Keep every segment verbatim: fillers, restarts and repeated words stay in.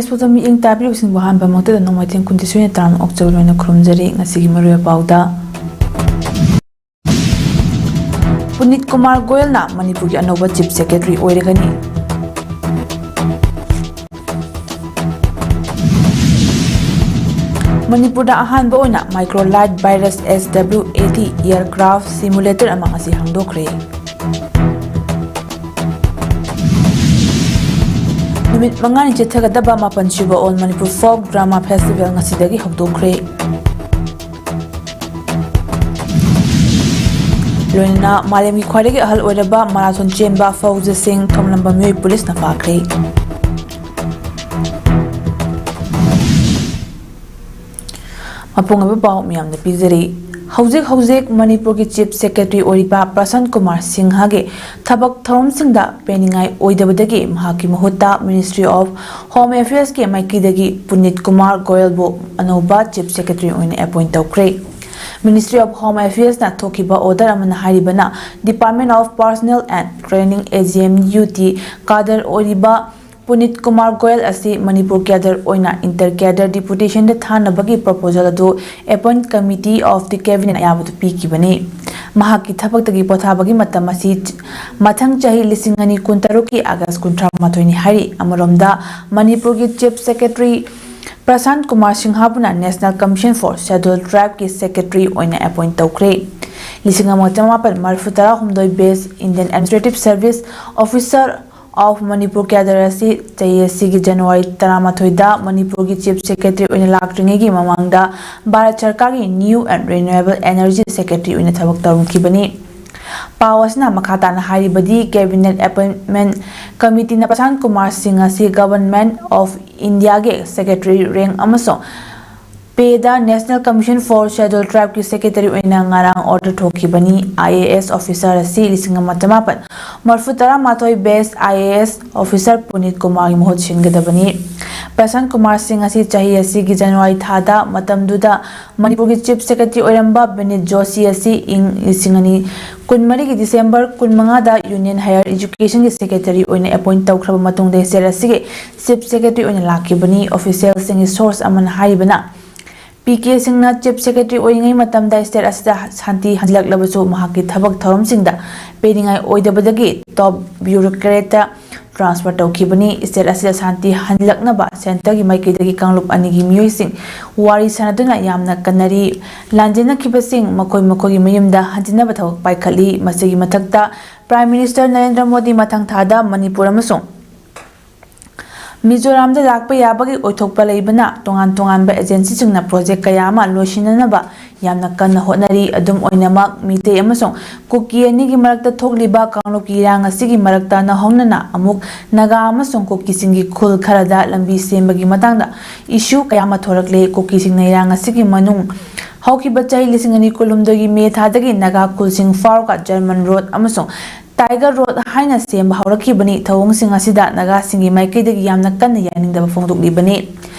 ꯁꯣꯛꯇ ꯃꯤꯠꯌꯦꯡ ꯇꯥꯕꯤꯔꯤꯕꯁꯤꯡꯕꯨ ꯑꯍꯥꯟꯕ ꯃꯛꯇꯗ ꯅꯣꯡꯃꯥꯏꯊꯦꯝ ꯀꯨꯟꯊꯤ ꯁꯣꯏꯅ ꯇꯔꯥꯝꯅ ꯑꯣꯛꯆꯕ ꯂꯣꯏꯅ ꯈꯨꯔꯨꯝꯖꯔꯤ꯫ ꯉꯁꯤꯒꯤ ꯃꯔꯨꯑꯣꯏꯕ ꯄꯥꯎꯗ, ꯄꯨꯅꯤꯠ ꯀꯨꯃꯥꯔ ꯒꯣꯌꯜꯅ ꯃꯅꯤꯄꯨꯔꯒꯤ ꯑꯅꯧꯕ Chief Secretary ꯑꯣꯏꯔꯒꯅꯤ꯫ ꯃꯅꯤꯄꯨꯔꯗ ꯑꯍꯥꯟꯕ ꯑꯣꯏꯅ Microlight Virus S W A T Aircraft Simulator ꯑꯃ ꯉꯁꯤ ꯍꯥꯡꯗꯣꯛꯈ꯭ꯔꯦ꯫ ꯅꯨꯃꯤꯠ ꯃꯉꯥꯅꯤ ꯆꯠꯊꯒꯗꯕ ꯃꯥꯄꯟꯁꯨꯕ All Manipur Folk Drama Festival ꯉꯁꯤꯗꯒꯤ ꯍꯧꯗꯣꯛꯈ꯭ꯔꯦ꯫ ꯂꯣꯏꯅꯅ ꯃꯥꯂꯦꯝꯒꯤ ꯈ꯭ꯋꯥꯏꯗꯒꯤ ꯑꯍꯜ ꯑꯣꯏꯔꯕ marathon ꯆꯦꯟꯕ ꯐꯧꯖ ꯁꯤꯡ ꯊꯣꯝꯂꯝꯕ ꯃꯤꯑꯣꯏ ꯄꯨꯂꯤꯁꯅ ꯐꯥꯈ꯭ꯔꯦ꯫ ꯃꯄꯨꯡ ꯑꯣꯏꯕ ꯄꯥꯎ ꯃꯤꯌꯥꯝꯗ ꯄꯤꯖꯔꯤ꯫ ꯍꯧꯖꯤꯛ ꯍꯧꯖꯤꯛ ꯃꯅꯤꯄꯨꯔꯒꯤ Chief Secretary ꯑꯣꯏꯔꯤꯕ ꯄ꯭ꯔꯁꯥꯟ ꯀꯨꯃꯥꯔ ꯁꯤꯡꯍꯒꯤ ꯊꯕꯛ ꯊꯧꯔꯝꯁꯤꯡꯗ ꯄꯦꯟꯅꯤꯡꯉꯥꯏ ꯑꯣꯏꯗꯕꯗꯒꯤ ꯃꯍꯥꯛꯀꯤ ꯃꯍꯨꯠꯇ Ministry of Home Affairsꯀꯤ ꯃꯥꯏꯀꯩꯗꯒꯤ ꯄꯨꯅꯤꯠ ꯀꯨꯃꯥꯔ ꯒꯣꯌꯜꯕꯨ ꯑꯅꯧꯕ Chief Secretary ꯑꯣꯏꯅ appoint ꯇꯧꯈ꯭ꯔꯦ꯫ Ministry of Home Affairsꯅ ꯊꯣꯛꯈꯤꯕ order ꯑꯃꯅ ꯍꯥꯏꯔꯤꯕꯅ, Department of Personnel and Training, A G M U T cadre ꯑꯣꯏꯔꯤꯕ ꯄꯨꯅꯤꯠ ꯀꯨꯃꯥꯔ ꯒꯣꯌꯜ ꯑꯁꯤ ꯃꯅꯤꯄꯨꯔ cadre ꯑꯣꯏꯅ inter cadre deputationꯗ ꯊꯥꯅꯕꯒꯤ proposal ꯑꯗꯨ Appoint Committee of the Cabinet ꯑꯌꯥꯕꯗꯨ ꯄꯤꯈꯤꯕꯅꯤ꯫ ꯃꯍꯥꯛꯀꯤ ꯊꯕꯛꯇꯒꯤ ꯄꯣꯊꯥꯕꯒꯤ ꯃꯇꯝ ꯑꯁꯤ ꯃꯊꯪ ꯆꯍꯤ ꯂꯤꯁꯤꯡ ꯑꯅꯤ ꯀꯨꯟꯇꯔꯨꯛꯀꯤ August ꯀꯨꯟꯊ꯭ꯔꯥ ꯃꯥꯊꯣꯏꯅꯤ ꯍꯥꯏꯔꯤ꯫ ꯑꯃꯔꯣꯝꯗ, ꯃꯅꯤꯄꯨꯔꯒꯤ Chief Secretary ꯄ꯭ꯔꯁꯥꯟ Kumar ꯁꯤꯡꯍꯕꯨꯅ National Commission for Scheduled Tribeꯀꯤ Secretary ꯑꯣꯏꯅ appoint ꯇꯧꯈ꯭ꯔꯦ꯫ ꯂꯤꯁꯤꯡ ꯑꯃ ꯆꯃꯥꯄꯟ ꯃꯔꯤꯐꯨ ꯇꯔꯥꯍꯨꯝꯗꯣꯏ batch Indian Administrative Service Officer of Manipur cadre ꯑꯁꯤ ꯆꯍꯤ ꯑꯁꯤꯒꯤ January ꯇꯔꯥꯃꯥꯊꯣꯏꯗ ꯃꯅꯤꯄꯨꯔꯒꯤ Chief Secretary ꯑꯣꯏꯅ ꯂꯥꯛꯇ꯭ꯔꯤꯉꯩꯒꯤ ꯃꯃꯥꯡꯗ ꯚꯥꯔꯠ ꯁꯔꯀꯥꯔꯒꯤ New and Renewable Energy Secretary ꯑꯣꯏꯅ ꯊꯕꯛ ꯇꯧꯔꯝꯈꯤꯕꯅꯤ꯫ ꯄꯥꯎ ꯑꯁꯤꯅ ꯃꯈꯥ ꯇꯥꯅ ꯍꯥꯏꯔꯤꯕꯗꯤ, Cabinet Appointment Committeeꯅ ꯄ꯭ꯔꯁꯥꯟ ꯀꯨꯃꯥꯔ ꯁꯤꯡ ꯑꯁꯤ Government of Indiaꯒꯤ Secretary rank ꯑꯃꯁꯨꯡ payꯗ National Commission for Scheduled Tribeꯀꯤ Secretary ꯑꯣꯏꯅ ꯉꯔꯥꯡ order ꯊꯣꯛꯈꯤꯕꯅꯤ꯫ I A S officer ꯑꯁꯤ ꯂꯤꯁꯤꯡ ꯑꯃ ꯆꯃꯥꯄꯟ ꯃꯔꯤꯐꯨ ꯇꯔꯥꯃꯥꯊꯣꯏ batch I A S officer ꯄꯨꯅꯤꯠ ꯀꯨꯃꯥꯔꯒꯤ ꯃꯍꯨꯠ ꯁꯤꯟꯒꯗꯕꯅꯤ꯫ ꯄ꯭ꯔꯁꯥꯟ ꯀꯨꯃꯥꯔ ꯁꯤꯡ ꯑꯁꯤ ꯆꯍꯤ ꯑꯁꯤꯒꯤ January ꯊꯥꯗ ꯃꯇꯝꯗꯨꯗ ꯃꯅꯤꯄꯨꯔꯒꯤ Chief Secretary ꯑꯣꯏꯔꯝꯕ ꯕꯤꯅꯤꯠ ꯖꯣꯁꯤ ꯑꯁꯤ ꯏꯪ ꯂꯤꯁꯤꯡ ꯑꯅꯤ ꯀꯨꯟꯃꯔꯤꯒꯤ ꯗꯤꯁꯦꯝꯕꯔ ꯀꯨꯟꯃꯉꯥꯗ Union Higher Educationꯒꯤ Secretary ꯑꯣꯏꯅ appoint ꯇꯧꯈ꯭ꯔꯕ ꯃꯇꯨꯡꯗ state ꯑꯁꯤꯒꯤ Chief Secretary ꯑꯣꯏꯅ ꯂꯥꯛꯈꯤꯕꯅꯤ꯫ Officialꯁꯤꯡꯒꯤ source ꯑꯃꯅ ꯍꯥꯏꯔꯤꯕꯅ, ꯄꯤ ꯀꯦ ꯁꯤꯡꯅ Chief Secretary ꯑꯣꯏꯔꯤꯉꯩ ꯃꯇꯝꯗ state ꯑꯁꯤꯗ ꯁꯥꯟꯇꯤ ꯍꯟꯖꯤꯜꯂꯛꯂꯕꯁꯨ, ꯃꯍꯥꯛꯀꯤ ꯊꯕꯛ ꯊꯧꯔꯝꯁꯤꯡꯗ ꯄꯦꯟꯅꯤꯡꯉꯥꯏ ꯑꯣꯏꯗꯕꯗꯒꯤ top bureaucratꯇ transfer ꯇꯧꯈꯤꯕꯅꯤ꯫ State ꯑꯁꯤꯗ ꯁꯥꯟꯇꯤ ꯍꯟꯖꯤꯜꯂꯛꯅꯕ centreꯒꯤ ꯃꯥꯏꯀꯩꯗꯒꯤ ꯀꯥꯡꯂꯨꯞ ꯑꯅꯤꯒꯤ ꯃꯤꯑꯣꯏꯁꯤꯡ ꯋꯥꯔꯤ ꯁꯥꯅꯗꯨꯅ ꯌꯥꯝꯅ ꯀꯟꯅꯔꯤ꯫ ꯂꯥꯟꯖꯦꯟꯅꯈꯤꯕꯁꯤꯡ ꯃꯈꯣꯏ ꯃꯈꯣꯏꯒꯤ ꯃꯌꯨꯝꯗ ꯍꯟꯖꯤꯟꯅꯕ ꯊꯕꯛ ꯄꯥꯏꯈꯠꯂꯤ꯫ ꯃꯁꯤꯒꯤ ꯃꯊꯛꯇ, Prime Minister ꯅꯔꯦꯟꯗ꯭ꯔ ꯃꯣꯗꯤ ꯃꯊꯪ ꯊꯥꯗ ꯃꯅꯤꯄꯨꯔ ꯑꯃꯁꯨꯡ ꯃꯤꯖꯣꯔꯥꯝꯗ ꯂꯥꯛꯄ ꯌꯥꯕꯒꯤ ꯑꯣꯏꯊꯣꯛꯄ ꯂꯩꯕꯅ, ꯇꯣꯉꯥꯟ ꯇꯣꯉꯥꯟꯕ agencyꯁꯤꯡꯅ project ꯀꯌꯥ ꯑꯃ ꯂꯣꯏꯁꯤꯟꯅꯅꯕ ꯌꯥꯝꯅ ꯀꯟꯅ ꯍꯣꯠꯅꯔꯤ꯫ ꯑꯗꯨꯝ ꯑꯣꯏꯅꯃꯛ, ꯃꯤꯇꯩ ꯑꯃꯁꯨꯡ ꯀꯨꯀꯤ ꯑꯅꯤꯒꯤ ꯃꯔꯛꯇ ꯊꯣꯛꯂꯤꯕ ꯀꯥꯡꯂꯨꯞꯀꯤ ꯏꯔꯥꯡ ꯑꯁꯤꯒꯤ ꯃꯔꯛꯇ ꯅꯧꯍꯧꯅꯅ ꯑꯃꯨꯛ ꯅꯥꯒꯥ ꯑꯃꯁꯨꯡ ꯀꯨꯀꯤꯁꯤꯡꯒꯤ ꯈꯨꯜ ꯈꯔꯗ ꯂꯝꯕꯤ ꯁꯦꯝꯕꯒꯤ ꯃꯇꯥꯡꯗ issue ꯀꯌꯥ ꯑꯃ ꯊꯣꯔꯛꯂꯦ꯫ ꯀꯨꯀꯤꯁꯤꯡꯅ ꯏꯔꯥꯡ ꯑꯁꯤꯒꯤ ꯃꯅꯨꯡ ꯍꯧꯈꯤꯕ ꯆꯍꯤ ꯂꯤꯁꯤꯡ ꯑꯅꯤ ꯀꯨꯟꯍꯨꯝꯗꯣꯏꯒꯤ ꯃꯦ ꯊꯥꯗꯒꯤ ꯅꯥꯒꯥ ꯈꯨꯜꯁꯤꯡ ꯐꯥꯎꯔꯒ German Road ꯑꯃꯁꯨꯡ Tiger Road ꯍꯥꯏꯅ ꯁꯦꯝꯕ ꯍꯧꯔꯛꯈꯤꯕꯅꯤ꯫ ꯊꯧꯑꯣꯡꯁꯤꯡ ꯑꯁꯤꯗ ꯅꯥꯒꯥꯁꯤꯡꯒꯤ ꯃꯥꯏꯀꯩꯗꯒꯤ ꯌꯥꯝꯅ ꯀꯟꯅ ꯌꯥꯅꯤꯡꯗꯕ ꯐꯣꯡꯗꯣꯛꯂꯤꯕꯅꯤ꯫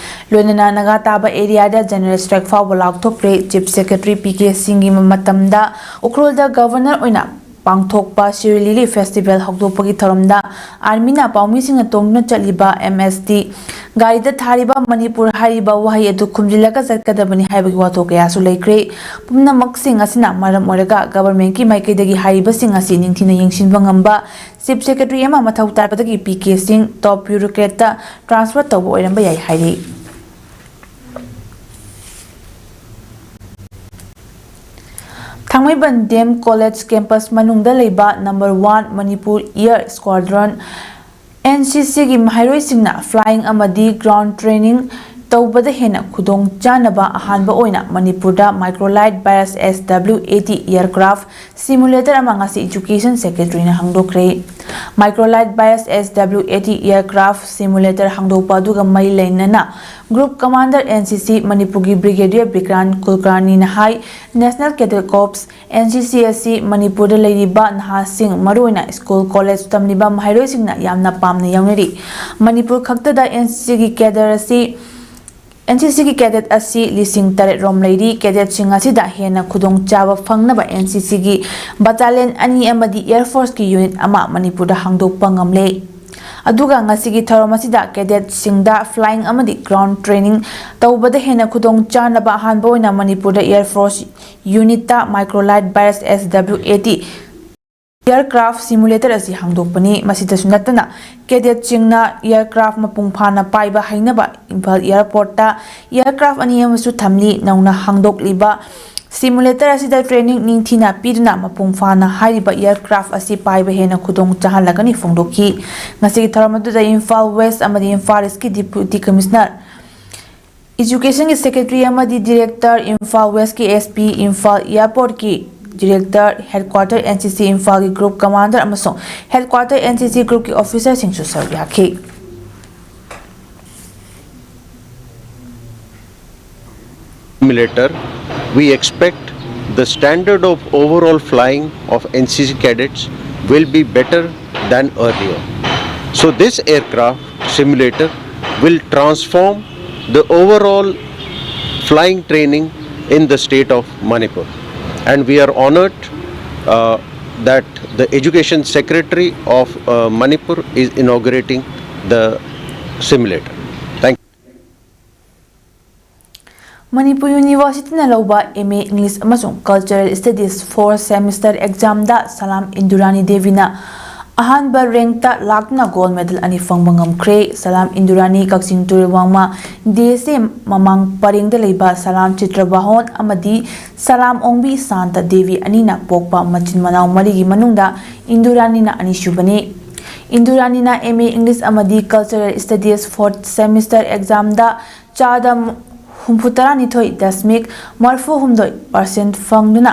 ꯂꯣꯏꯅꯅ ꯅꯥꯒꯥ ꯇꯥꯕ areaꯗ general strike ꯐꯥꯎꯕ ꯂꯥꯎꯊꯣꯛꯈ꯭ꯔꯦ꯫ Chief Secretary ꯄꯤ ꯀꯦ ꯁꯤꯡꯒꯤ ꯃꯇꯝꯗ ꯎꯈ꯭ꯔꯨꯜꯗ Governor ꯑꯣꯏꯅ ꯄꯥꯡꯊꯣꯛꯄ ꯁꯤꯔꯣꯏ ꯂꯤꯂꯤ festival ꯍꯧꯗꯣꯛꯄꯒꯤ ꯊꯧꯔꯝꯗ armyꯅ ꯄꯥꯎꯃꯤꯁꯤꯡꯅ ꯇꯣꯡꯗꯨꯅ ꯆꯠꯂꯤꯕ M S T ꯒꯥꯔꯤꯗ ꯊꯥꯔꯤꯕ ꯃꯅꯤꯄꯨꯔ ꯍꯥꯏꯔꯤꯕ ꯋꯥꯍꯩ ꯑꯗꯨ ꯈꯨꯝꯖꯤꯜꯂꯒ ꯆꯠꯀꯗꯕꯅꯤ ꯍꯥꯏꯕꯒꯤ ꯋꯥꯊꯣꯛ ꯀꯌꯥꯁꯨ ꯂꯩꯈ꯭ꯔꯦ꯫ ꯄꯨꯝꯅꯃꯛꯁꯤꯡ ꯑꯁꯤꯅ ꯃꯔꯝ ꯑꯣꯏꯔꯒ governmentꯀꯤ ꯃꯥꯏꯀꯩꯗꯒꯤ ꯍꯥꯏꯔꯤꯕꯁꯤꯡ ꯑꯁꯤ ꯅꯤꯡꯊꯤꯅ ꯌꯦꯡꯁꯤꯟꯕ ꯉꯝꯕ Chief Secretary ꯑꯃ ꯃꯊꯧ ꯇꯥꯔꯛꯄꯗꯒꯤ ꯄꯤ ꯀꯦ ꯁꯤꯡ top bureaucratꯇ transfer ꯇꯧꯕ ꯑꯣꯏꯔꯝꯕ ꯌꯥꯏ ꯍꯥꯏꯔꯤ꯫ ꯊꯥꯡꯃꯩꯕꯟ D M College campus ꯃꯅꯨꯡꯗ ꯂꯩꯕ number one Manipur Air Squadron, N C Cꯒꯤ ꯃꯍꯩꯔꯣꯏꯁꯤꯡꯅ flying ꯑꯃꯗꯤ ground training ꯇꯧꯕꯗ ꯍꯦꯟꯅ ꯈꯨꯗꯣꯡ ꯆꯥꯅꯕ ꯑꯍꯥꯟꯕ ꯑꯣꯏꯅ ꯃꯅꯤꯄꯨꯔꯗ Microlight Virus S W eighty aircraft simulator ꯑꯃ ꯉꯁꯤ Education Secretaryꯅ ꯍꯥꯡꯗꯣꯛꯈ꯭ꯔꯦ꯫ Microlight Virus S W eighty aircraft simulator ꯍꯥꯡꯗꯣꯛꯄ ꯑꯗꯨꯒ ꯃꯔꯤ ꯂꯩꯅꯅ Group Commander N C C ꯃꯅꯤꯄꯨꯔꯒꯤ Brigadier ꯕꯤꯀ꯭ꯔꯥꯟ ꯀꯨꯜꯀꯔꯅꯤꯅ ꯍꯥꯏ, National Cadet Corps, N C C ꯑꯁꯤ ꯃꯅꯤꯄꯨꯔꯗ ꯂꯩꯔꯤꯕ ꯅꯍꯥꯁꯤꯡ, ꯃꯔꯨꯑꯣꯏꯅ school, college ꯇꯝꯂꯤꯕ ꯃꯍꯩꯔꯣꯏꯁꯤꯡꯅ ꯌꯥꯝꯅ ꯄꯥꯝꯅ ꯌꯥꯎꯅꯔꯤ꯫ ꯃꯅꯤꯄꯨꯔ ꯈꯛꯇꯗ N C Cꯒꯤ cadre ꯑꯁꯤ ꯑꯦꯟ ꯁꯤ ꯁꯤꯒꯤ ꯀꯦꯗꯦꯠ ꯑꯁꯤ ꯂꯤꯁꯤꯡ ꯇꯔꯦꯠ ꯔꯣꯝ ꯂꯩꯔꯤ꯫ ꯀꯦꯗꯦꯠꯁꯤꯡ ꯑꯁꯤꯗ ꯍꯦꯟꯅ ꯈꯨꯗꯣꯡꯆꯥꯕ ꯐꯪꯅꯕ ꯑꯦꯟ ꯁꯤ ꯁꯤꯒꯤ ꯕꯇꯥꯂꯤꯌꯟ ꯑꯅꯤ ꯑꯃꯗꯤ ꯑꯦꯌꯔ ꯐꯣꯔꯁꯀꯤ ꯌꯨꯅꯤꯠ ꯑꯃ ꯃꯅꯤꯄꯨꯔꯗ ꯍꯥꯡꯗꯣꯛꯄ ꯉꯝꯂꯦ꯫ ꯑꯗꯨꯒ ꯉꯁꯤꯒꯤ ꯊꯧꯔꯝ ꯑꯁꯤꯗ ꯀꯦꯗꯦꯠꯁꯤꯡꯗ ꯐ꯭ꯂꯥꯏꯡ ꯑꯃꯗꯤ ꯒ꯭ꯔꯥꯎꯟ ꯇ꯭ꯔꯦꯅꯤꯡ ꯇꯧꯕꯗ ꯍꯦꯟꯅ ꯈꯨꯗꯣꯡ ꯆꯥꯅꯕ ꯑꯍꯥꯟꯕ ꯑꯣꯏꯅ ꯃꯅꯤꯄꯨꯔꯗ ꯑꯦꯌꯔ ꯐꯣꯔꯁ ꯌꯨꯅꯤꯠꯇ microlight Virus, S W A T, aircraft simulator ꯑꯁꯤ ꯍꯥꯡꯗꯣꯛꯄꯅꯤ꯫ ꯃꯁꯤꯗꯁꯨ ꯅꯠꯇꯅ ꯀꯦꯗꯦꯠꯁꯤꯡꯅ ꯑꯦꯌꯔꯀ꯭ꯔꯥꯐ ꯃꯄꯨꯡ ꯐꯥꯅ ꯄꯥꯏꯕ ꯍꯩꯅꯕ ꯏꯝꯐꯥꯜ ꯑꯦꯌꯔꯄꯣꯔꯠꯇ ꯑꯦꯌꯔꯀ꯭ꯔꯥꯐ ꯑꯅꯤ ꯑꯃꯁꯨ ꯊꯝꯂꯤ꯫ ꯅꯧꯅ ꯍꯥꯡꯗꯣꯛꯂꯤꯕ ꯁꯤꯃꯨꯂꯦꯇꯔ ꯑꯁꯤꯗ ꯇ꯭ꯔꯦꯅꯤꯡ ꯅꯤꯡꯊꯤꯅ ꯄꯤꯗꯨꯅ ꯃꯄꯨꯡ ꯐꯥꯅ ꯍꯥꯏꯔꯤꯕ ꯑꯦꯌꯔꯀ꯭ꯔꯥꯐ ꯑꯁꯤ ꯄꯥꯏꯕ ꯍꯦꯟꯅ ꯈꯨꯗꯣꯡ ꯆꯥꯍꯜꯂꯒꯅꯤ ꯐꯣꯡꯗꯣꯛꯈꯤ꯫ ꯉꯁꯤꯒꯤ ꯊꯧꯔꯝ ꯑꯗꯨꯗ ꯏꯝꯐꯥꯜ ꯋꯦꯁ ꯑꯃꯗꯤ ꯏꯝꯐꯥꯜ ꯏꯁꯀꯤ ꯗꯤꯄ꯭ꯌꯨꯇꯤ ꯀꯃꯤꯁꯅꯔ, ꯏꯖꯨꯀꯦꯁꯟꯒꯤ ꯁꯦꯀ꯭ꯔꯦꯇꯔꯤ ꯑꯃꯗꯤ ꯗꯤꯔꯦꯛꯇꯔ, ꯏꯝꯐꯥꯜ ꯋꯦꯁꯀꯤ S P, ꯏꯝꯐꯥꯜ ꯑꯦꯌꯔꯄꯣꯔꯠꯀꯤ director, headquarter N C C ꯏꯝꯐꯥꯜꯒꯤ ꯒ꯭ꯔꯨꯞ ꯀꯃꯥꯟꯗꯔ ꯑꯃꯁꯨꯡ ꯍꯦꯗꯀ꯭ꯋꯥꯇꯔ N C C ꯒ꯭ꯔꯨꯞꯀꯤ ꯑꯣꯐꯤꯁꯔꯁꯤꯡꯁꯨ ꯁꯔꯨꯛ ꯌꯥꯈꯤ꯫ Simulator, we expect the standard of overall flying of N C C cadets will be better than earlier. So this aircraft simulator will transform the overall flying training in the state of Manipur. And we are honored uh, that the Education Secretary of uh, Manipur is inaugurating the simulator. Thank you. Manipur ꯌꯨꯅꯤꯚꯔꯁꯤꯇꯤꯅ ꯂꯧꯕ M A English ꯑꯃꯁꯨꯡ Cultural Studies fourth semester examꯗ ꯁꯂꯥꯝ ꯏꯟꯗꯨꯔꯥꯅꯤ ꯗꯦꯕꯤꯅ ꯑꯍꯥꯟꯕ ꯔꯦꯡꯛꯇ ꯂꯥꯛꯇꯨꯅ gold medal ꯑꯅꯤ ꯐꯪꯕ ꯉꯝꯈ꯭ꯔꯦ꯫ ꯁꯂꯥꯝ ꯏꯟꯗꯨꯔꯥꯅꯤ ꯀꯛꯆꯤꯡ ꯇꯨꯔꯦꯜ ꯋꯥꯡꯃ D S A ꯃꯃꯥꯡ ꯄꯔꯦꯡꯗ ꯂꯩꯕ ꯁꯂꯥꯝ ꯆꯤꯇ꯭ꯔꯕꯥꯍꯣꯟ ꯑꯃꯗꯤ ꯁꯂꯥꯝ ꯑꯣꯡꯕꯤ ꯁꯥꯟꯇ ꯗꯦꯕꯤ ꯑꯅꯤꯅ ꯄꯣꯛꯄ ꯃꯆꯤꯟ ꯃꯅꯥꯎ ꯃꯔꯤꯒꯤ ꯃꯅꯨꯡꯗ ꯏꯟꯗꯨꯔꯥꯅꯤꯅ ꯑꯅꯤꯁꯨꯕꯅꯤ꯫ ꯏꯟꯗꯨꯔꯥꯅꯤꯅ M A English ꯑꯃꯗꯤ Cultural Studies fourth semester examꯗ ꯆꯥꯗ ꯍꯨꯝꯐꯨ ꯇꯔꯥꯅꯤꯊꯣꯏ ꯗꯁꯃꯤꯛ ꯃꯔꯤꯐꯨ ꯍꯨꯝꯗꯣꯏ percent ꯐꯪꯗꯨꯅ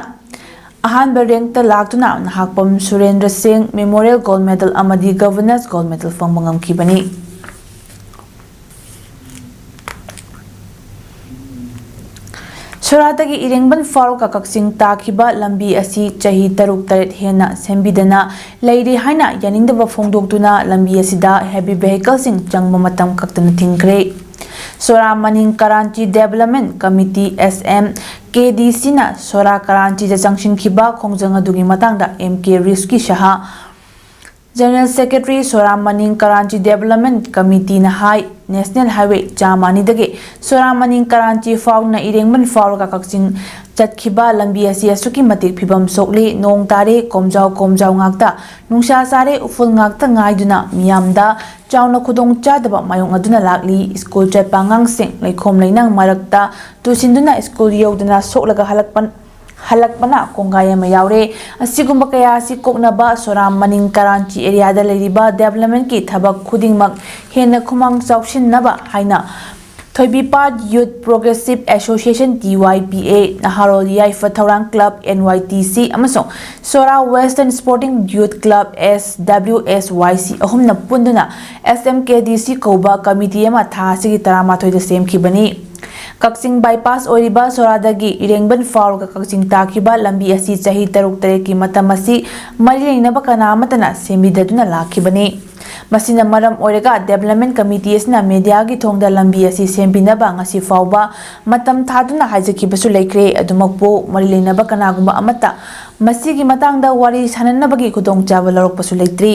ꯑꯍꯥꯟꯕ ꯔꯦꯡꯛꯇ ꯂꯥꯛꯇꯨꯅ ꯅꯍꯥꯛꯄꯝ ꯁꯨꯔꯦꯟꯗ꯭ꯔ ꯁꯤꯡ Memorial Gold Medal ꯑꯃꯗꯤ Governors Gold Medal ꯐꯪꯕ ꯉꯝꯈꯤꯕꯅꯤ꯫ ꯁꯣꯔꯥꯠꯇꯒꯤ ꯏꯔꯦꯡꯕꯟ ꯐꯥꯎꯔꯒ ꯀꯛꯆꯤꯡ ꯇꯥꯈꯤꯕ ꯂꯝꯕꯤ ꯑꯁꯤ ꯆꯍꯤ ꯇꯔꯨꯛ ꯇꯔꯦꯠ ꯍꯦꯟꯅ ꯁꯦꯝꯕꯤꯗꯅ ꯂꯩꯔꯤ ꯍꯥꯏꯅ ꯌꯥꯅꯤꯡꯗꯕ ꯐꯣꯡꯗꯣꯛꯇꯨꯅ ꯂꯝꯕꯤ ꯑꯁꯤꯗ heavy vehicleꯁꯤꯡ ꯆꯪꯕ ꯃꯇꯝ ꯀꯛꯇꯅ ꯊꯤꯡꯈ꯭ꯔꯦ꯫ ꯁꯣꯔꯥ ꯃꯅꯤꯡ ꯀꯔꯥꯟꯆꯤ Development Committee, S M K D C ꯅ ꯁꯣꯔꯥ ꯀꯔꯥꯟꯆꯤꯗ ꯆꯪꯁꯤꯟꯈꯤꯕ ꯈꯣꯡꯖꯪ ꯑꯗꯨꯒꯤ ꯃꯇꯥꯡꯗ M K ꯔꯤꯁꯀꯤ ꯁꯍꯥ, General Secretary, ꯁꯣꯔꯥ ꯃꯅꯤꯡ ꯀꯔꯥꯟꯆꯤ Development Committee ꯅ ꯍꯥꯏ, National Highway ꯆꯥꯝꯃ ꯑꯅꯤꯗꯒꯤ ꯁꯣꯔꯥ ꯃꯅꯤꯡ ꯀꯔꯥꯟꯆꯤ ꯐꯥꯎꯗꯨꯅ ꯏꯔꯦꯡꯕꯟ ꯐꯥꯎꯔꯒ ꯀꯛꯆꯤꯡ ꯆꯠꯈꯤꯕ ꯂꯝꯕꯤ ꯑꯁꯤ ꯑꯁꯨꯛꯀꯤ ꯃꯇꯤꯛ ꯐꯤꯕꯝ ꯁꯣꯛꯂꯤ꯫ ꯅꯣꯡ ꯇꯥꯔꯦ, ꯀꯣꯝꯖꯥꯎ ꯀꯣꯝꯖꯥꯎ ꯉꯥꯛꯇ, ꯅꯨꯡꯁꯥ ꯁꯥꯔꯦ, ꯎꯐꯨꯜ ꯉꯥꯛꯇ ꯉꯥꯏꯗꯨꯅ ꯃꯤꯌꯥꯝꯗ ꯆꯥꯎꯅ ꯈꯨꯗꯣꯡ ꯆꯥꯗꯕ ꯃꯥꯌꯣꯛꯅꯗꯨꯅ ꯂꯥꯛꯂꯤ꯫ ꯁ꯭ꯀꯨꯜ ꯆꯠꯄ ꯑꯉꯥꯡꯁꯤꯡ ꯂꯩꯈꯣꯝ ꯂꯩꯅꯥꯡ ꯃꯔꯛꯇ ꯇꯨꯁꯤꯟꯗꯨꯅ ꯁ꯭ꯀꯨꯜ ꯌꯧꯗꯅ ꯁꯣꯛꯂꯒ ꯍꯜꯂꯛꯄ, ꯍꯜꯂꯛꯄꯅ ꯀꯣꯡꯒꯥꯏ ꯑꯃ ꯌꯥꯎꯔꯦ꯫ ꯑꯁꯤꯒꯨꯝꯕ ꯀꯌꯥ ꯑꯁꯤ ꯀꯣꯛꯅꯕ ꯁꯣꯔꯥ ꯃꯅꯤꯡ ꯀꯔꯥꯟꯆꯤ ꯑꯦꯔꯤꯌꯥꯗ ꯂꯩꯔꯤꯕ development ꯀꯤ ꯊꯕꯛ ꯈꯨꯗꯤꯡꯃꯛ ꯍꯦꯟꯅ ꯈꯨꯃꯥꯡ ꯆꯥꯎꯁꯤꯟꯅꯕ ꯍꯥꯏꯅ ꯊꯣꯏꯕꯤꯄꯥꯠ Youth Progressive Association, T Y P A, ꯅꯍꯥꯔꯣꯜ ꯌꯥꯏꯐ ꯊꯧꯔꯥꯡ club, N Y T C, ꯑꯃꯁꯨꯡ ꯁꯣꯔꯥ Western Sporting Youth Club, S W S Y C, ꯑꯍꯨꯝꯅ ꯄꯨꯟꯗꯨꯅ S M K D C ꯀꯧꯕ committee ꯑꯃ ꯊꯥ ꯑꯁꯤꯒꯤ ꯇꯔꯥꯃꯥꯊꯣꯏꯗ ꯁꯦꯝꯈꯤꯕꯅꯤ꯫ ꯀꯛꯆꯤꯡ bypass ꯑꯣꯏꯔꯤꯕ ꯁꯣꯔꯥꯗꯒꯤ ꯏꯔꯦꯡꯕꯟ ꯐꯥꯎꯔꯒ ꯀꯛꯆꯤꯡ ꯇꯥꯈꯤꯕ ꯂꯝꯕꯤ ꯑꯁꯤ ꯆꯍꯤ ꯇꯔꯨꯛ ꯇꯔꯦꯠꯀꯤ ꯃꯇꯝ ꯑꯁꯤ ꯃꯔꯤ ꯂꯩꯅꯕ ꯀꯅꯥ ꯑꯃꯠꯇꯅ ꯁꯦꯝꯕꯤꯗꯗꯨꯅ ꯂꯥꯛꯈꯤꯕꯅꯤ꯫ ꯃꯁꯤꯅ ꯃꯔꯝ ꯑꯣꯏꯔꯒ development committee ꯑꯁꯤꯅ media ꯒꯤ ꯊꯣꯡꯗ ꯂꯝꯕꯤ ꯑꯁꯤ ꯁꯦꯝꯕꯤꯅꯕ ꯉꯁꯤ ꯐꯥꯎꯕ ꯃꯇꯝ ꯊꯥꯗꯨꯅ ꯍꯥꯏꯖꯈꯤꯕꯁꯨ ꯂꯩꯈ꯭ꯔꯦ꯫ ꯑꯗꯨꯃꯛꯄꯨ ꯃꯔꯤ ꯂꯩꯅꯕ ꯀꯅꯥꯒꯨꯝꯕ ꯑꯃꯠꯇ ꯃꯁꯤꯒꯤ ꯃꯇꯥꯡꯗ ꯋꯥꯔꯤ ꯁꯥꯅꯅꯕꯒꯤ ꯈꯨꯗꯣꯡꯆꯥꯕ ꯂꯧꯔꯛꯄꯁꯨ ꯂꯩꯇ꯭ꯔꯤ꯫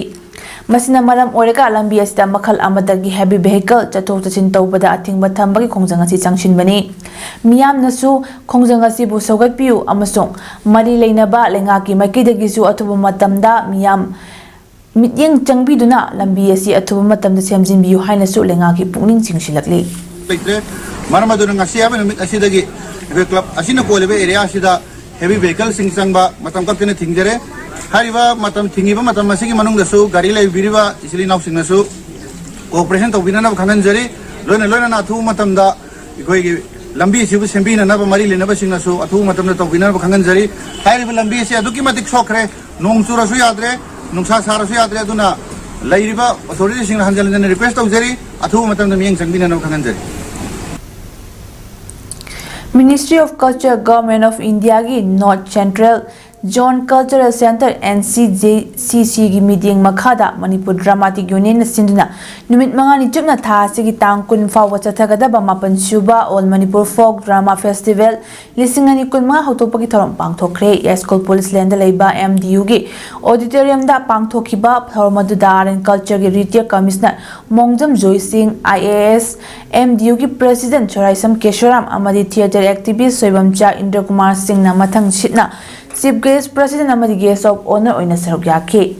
ꯃꯁꯤꯅ ꯃꯔꯝ ꯑꯣꯏꯔꯒ ꯂꯝꯕꯤ ꯑꯁꯤꯗ ꯃꯈꯜ ꯑꯃꯗꯒꯤ heavy vehicle ꯆꯠꯊꯣꯛ ꯆꯠꯁꯤꯟ ꯇꯧꯕꯗ ꯑꯊꯤꯡꯕ ꯊꯝꯕꯒꯤ ꯈꯣꯡꯖꯪ ꯑꯁꯤ ꯆꯪꯁꯤꯟꯕꯅꯤ꯫ ꯃꯤꯌꯥꯝꯅꯁꯨ ꯈꯣꯡꯖꯪ ꯑꯁꯤꯕꯨ ꯁꯧꯒꯠꯄꯤꯌꯨ ꯑꯃꯁꯨꯡ ꯃꯔꯤ ꯂꯩꯅꯕ ꯂꯩꯉꯥꯛꯀꯤ ꯃꯥꯏꯀꯩꯗꯒꯤꯁꯨ ꯑꯊꯨꯕ ꯃꯇꯝꯗ ꯃꯤꯌꯥꯝ ꯃꯤꯠꯌꯦꯡ ꯆꯪꯕꯤꯗꯨꯅ ꯂꯝꯕꯤ ꯑꯁꯤ ꯑꯊꯨꯕ ꯃꯇꯝꯗ ꯁꯦꯝꯖꯤꯟꯕꯤꯌꯨ ꯍꯥꯏꯅꯁꯨ ꯂꯩꯉꯥꯛꯀꯤ ꯄꯨꯛꯅꯤꯡ ꯆꯤꯡꯁꯤꯜꯂꯛꯂꯤ꯫ ꯂꯩꯇ꯭ꯔꯦ꯫ ꯃꯔꯝ ꯑꯗꯨꯅ ꯉꯁꯤ ꯍꯥꯏꯕ ꯅꯨꯃꯤꯠ ꯑꯁꯤꯗꯒꯤ ꯑꯩꯈꯣꯏ club ꯑꯁꯤꯅ ꯀꯣꯜꯂꯤꯕ area ꯑꯁꯤꯗ heavy vehicle ꯁꯤꯡ ꯆꯪꯕ ꯃꯇꯝ ꯀꯛꯇꯅ ꯊꯤꯡꯖꯔꯦ꯫ ꯍꯥꯏꯔꯤꯕ ꯃꯇꯝ ꯊꯤꯡꯉꯤꯕ ꯃꯇꯝ ꯑꯁꯤꯒꯤ ꯃꯅꯨꯡꯗꯁꯨ ꯒꯥꯔꯤ ꯂꯩꯕꯤꯔꯤꯕ ꯏꯆꯤꯜ ꯏꯅꯥꯎꯁꯤꯡꯅꯁꯨ cooperation ꯇꯧꯕꯤꯅꯅꯕ ꯈꯪꯍꯟꯖꯔꯤ꯫ ꯂꯣꯏꯅ ꯂꯣꯏꯅꯅ ꯑꯊꯨꯕ ꯃꯇꯝꯗ ꯑꯩꯈꯣꯏꯒꯤ ꯂꯝꯕꯤ ꯑꯁꯤꯕꯨ ꯁꯦꯝꯕꯤꯅꯅꯕ ꯃꯔꯤ ꯂꯩꯅꯕꯁꯤꯡꯅꯁꯨ ꯑꯊꯨꯕ ꯃꯇꯝꯗ ꯇꯧꯕꯤꯅꯅꯕ ꯈꯪꯍꯟꯖꯔꯤ꯫ ꯍꯥꯏꯔꯤꯕ ꯂꯝꯕꯤ ꯑꯁꯤ ꯑꯗꯨꯛꯀꯤ ꯃꯇꯤꯛ ꯁꯣꯛꯈ꯭ꯔꯦ꯫ ꯅꯣꯡ ꯆꯨꯔꯁꯨ ꯌꯥꯗ꯭ꯔꯦ, ꯅꯨꯡꯁꯥ ꯁꯥꯔꯁꯨ ꯌꯥꯗ꯭ꯔꯦ꯫ ꯑꯗꯨꯅ ꯂꯩꯔꯤꯕ authority ꯁꯤꯡꯅ ꯍꯟꯖꯤꯟ ꯍꯟꯖꯤꯟꯅ request ꯇꯧꯖꯔꯤ, ꯑꯊꯨꯕ ꯃꯇꯝꯗ ꯃꯤꯠꯌꯦꯡ ꯆꯪꯕꯤꯅꯅꯕ ꯈꯪꯍꯟꯖꯔꯤ꯫ Ministry of Culture, Government of India ꯒꯤ North Central Zone Cultural Centre, N C J C C ꯒꯤ ꯃꯤꯠꯌꯦꯡ ꯃꯈꯥꯗ ꯃꯅꯤꯄꯨꯔ ꯗ꯭ꯔꯃꯥꯇꯤꯛ ꯌꯨꯅꯤꯌꯟꯅ ꯁꯤꯟꯗꯨꯅ ꯅꯨꯃꯤꯠ ꯃꯉꯥꯅꯤ ꯆꯨꯞꯅ ꯊꯥ ꯑꯁꯤꯒꯤ ꯇꯥꯡ ꯀꯨꯟ ꯐꯥꯎꯕ ꯆꯠꯊꯒꯗꯕ ꯃꯥꯄꯟ ꯁꯨꯕ All Manipur Folk Drama Festival ꯂꯤꯁꯤꯡ ꯑꯅꯤ ꯀꯨꯟꯃꯉꯥ ꯍꯧꯗꯣꯛꯄꯒꯤ ꯊꯧꯔꯝ ꯄꯥꯡꯊꯣꯛꯈ꯭ꯔꯦ꯫ ꯌꯥꯏꯁ꯭ꯀꯨꯜ ꯄꯨꯂꯤꯁ ꯂꯦꯟꯗ ꯂꯩꯕ M D U ꯒꯤ auditorium ꯗ ꯄꯥꯡꯊꯣꯛꯈꯤꯕ ꯊꯧꯔꯝ ꯑꯗꯨꯗ Art and Culture ꯒꯤ Retired Commissioner ꯃꯣꯡꯖꯝ ꯖꯣꯏ ꯁꯤꯡ, I A S, M D U ꯒꯤ President ꯁꯣꯔꯥꯏꯁꯝ ꯀꯦꯁꯣꯔꯥꯝ ꯑꯃꯗꯤ theatre activist ꯁꯣꯏꯕꯝꯆꯥ ꯏꯟꯗ꯭ꯔꯀꯨꯃꯥꯔ ꯁꯤꯡꯅ ꯃꯊꯪ ꯁꯤꯠꯅ Chief Guest, President ꯑꯃꯗꯤ Guest of Honour ꯑꯣꯏꯅ ꯁꯔꯨꯛ ꯌꯥꯈꯤ꯫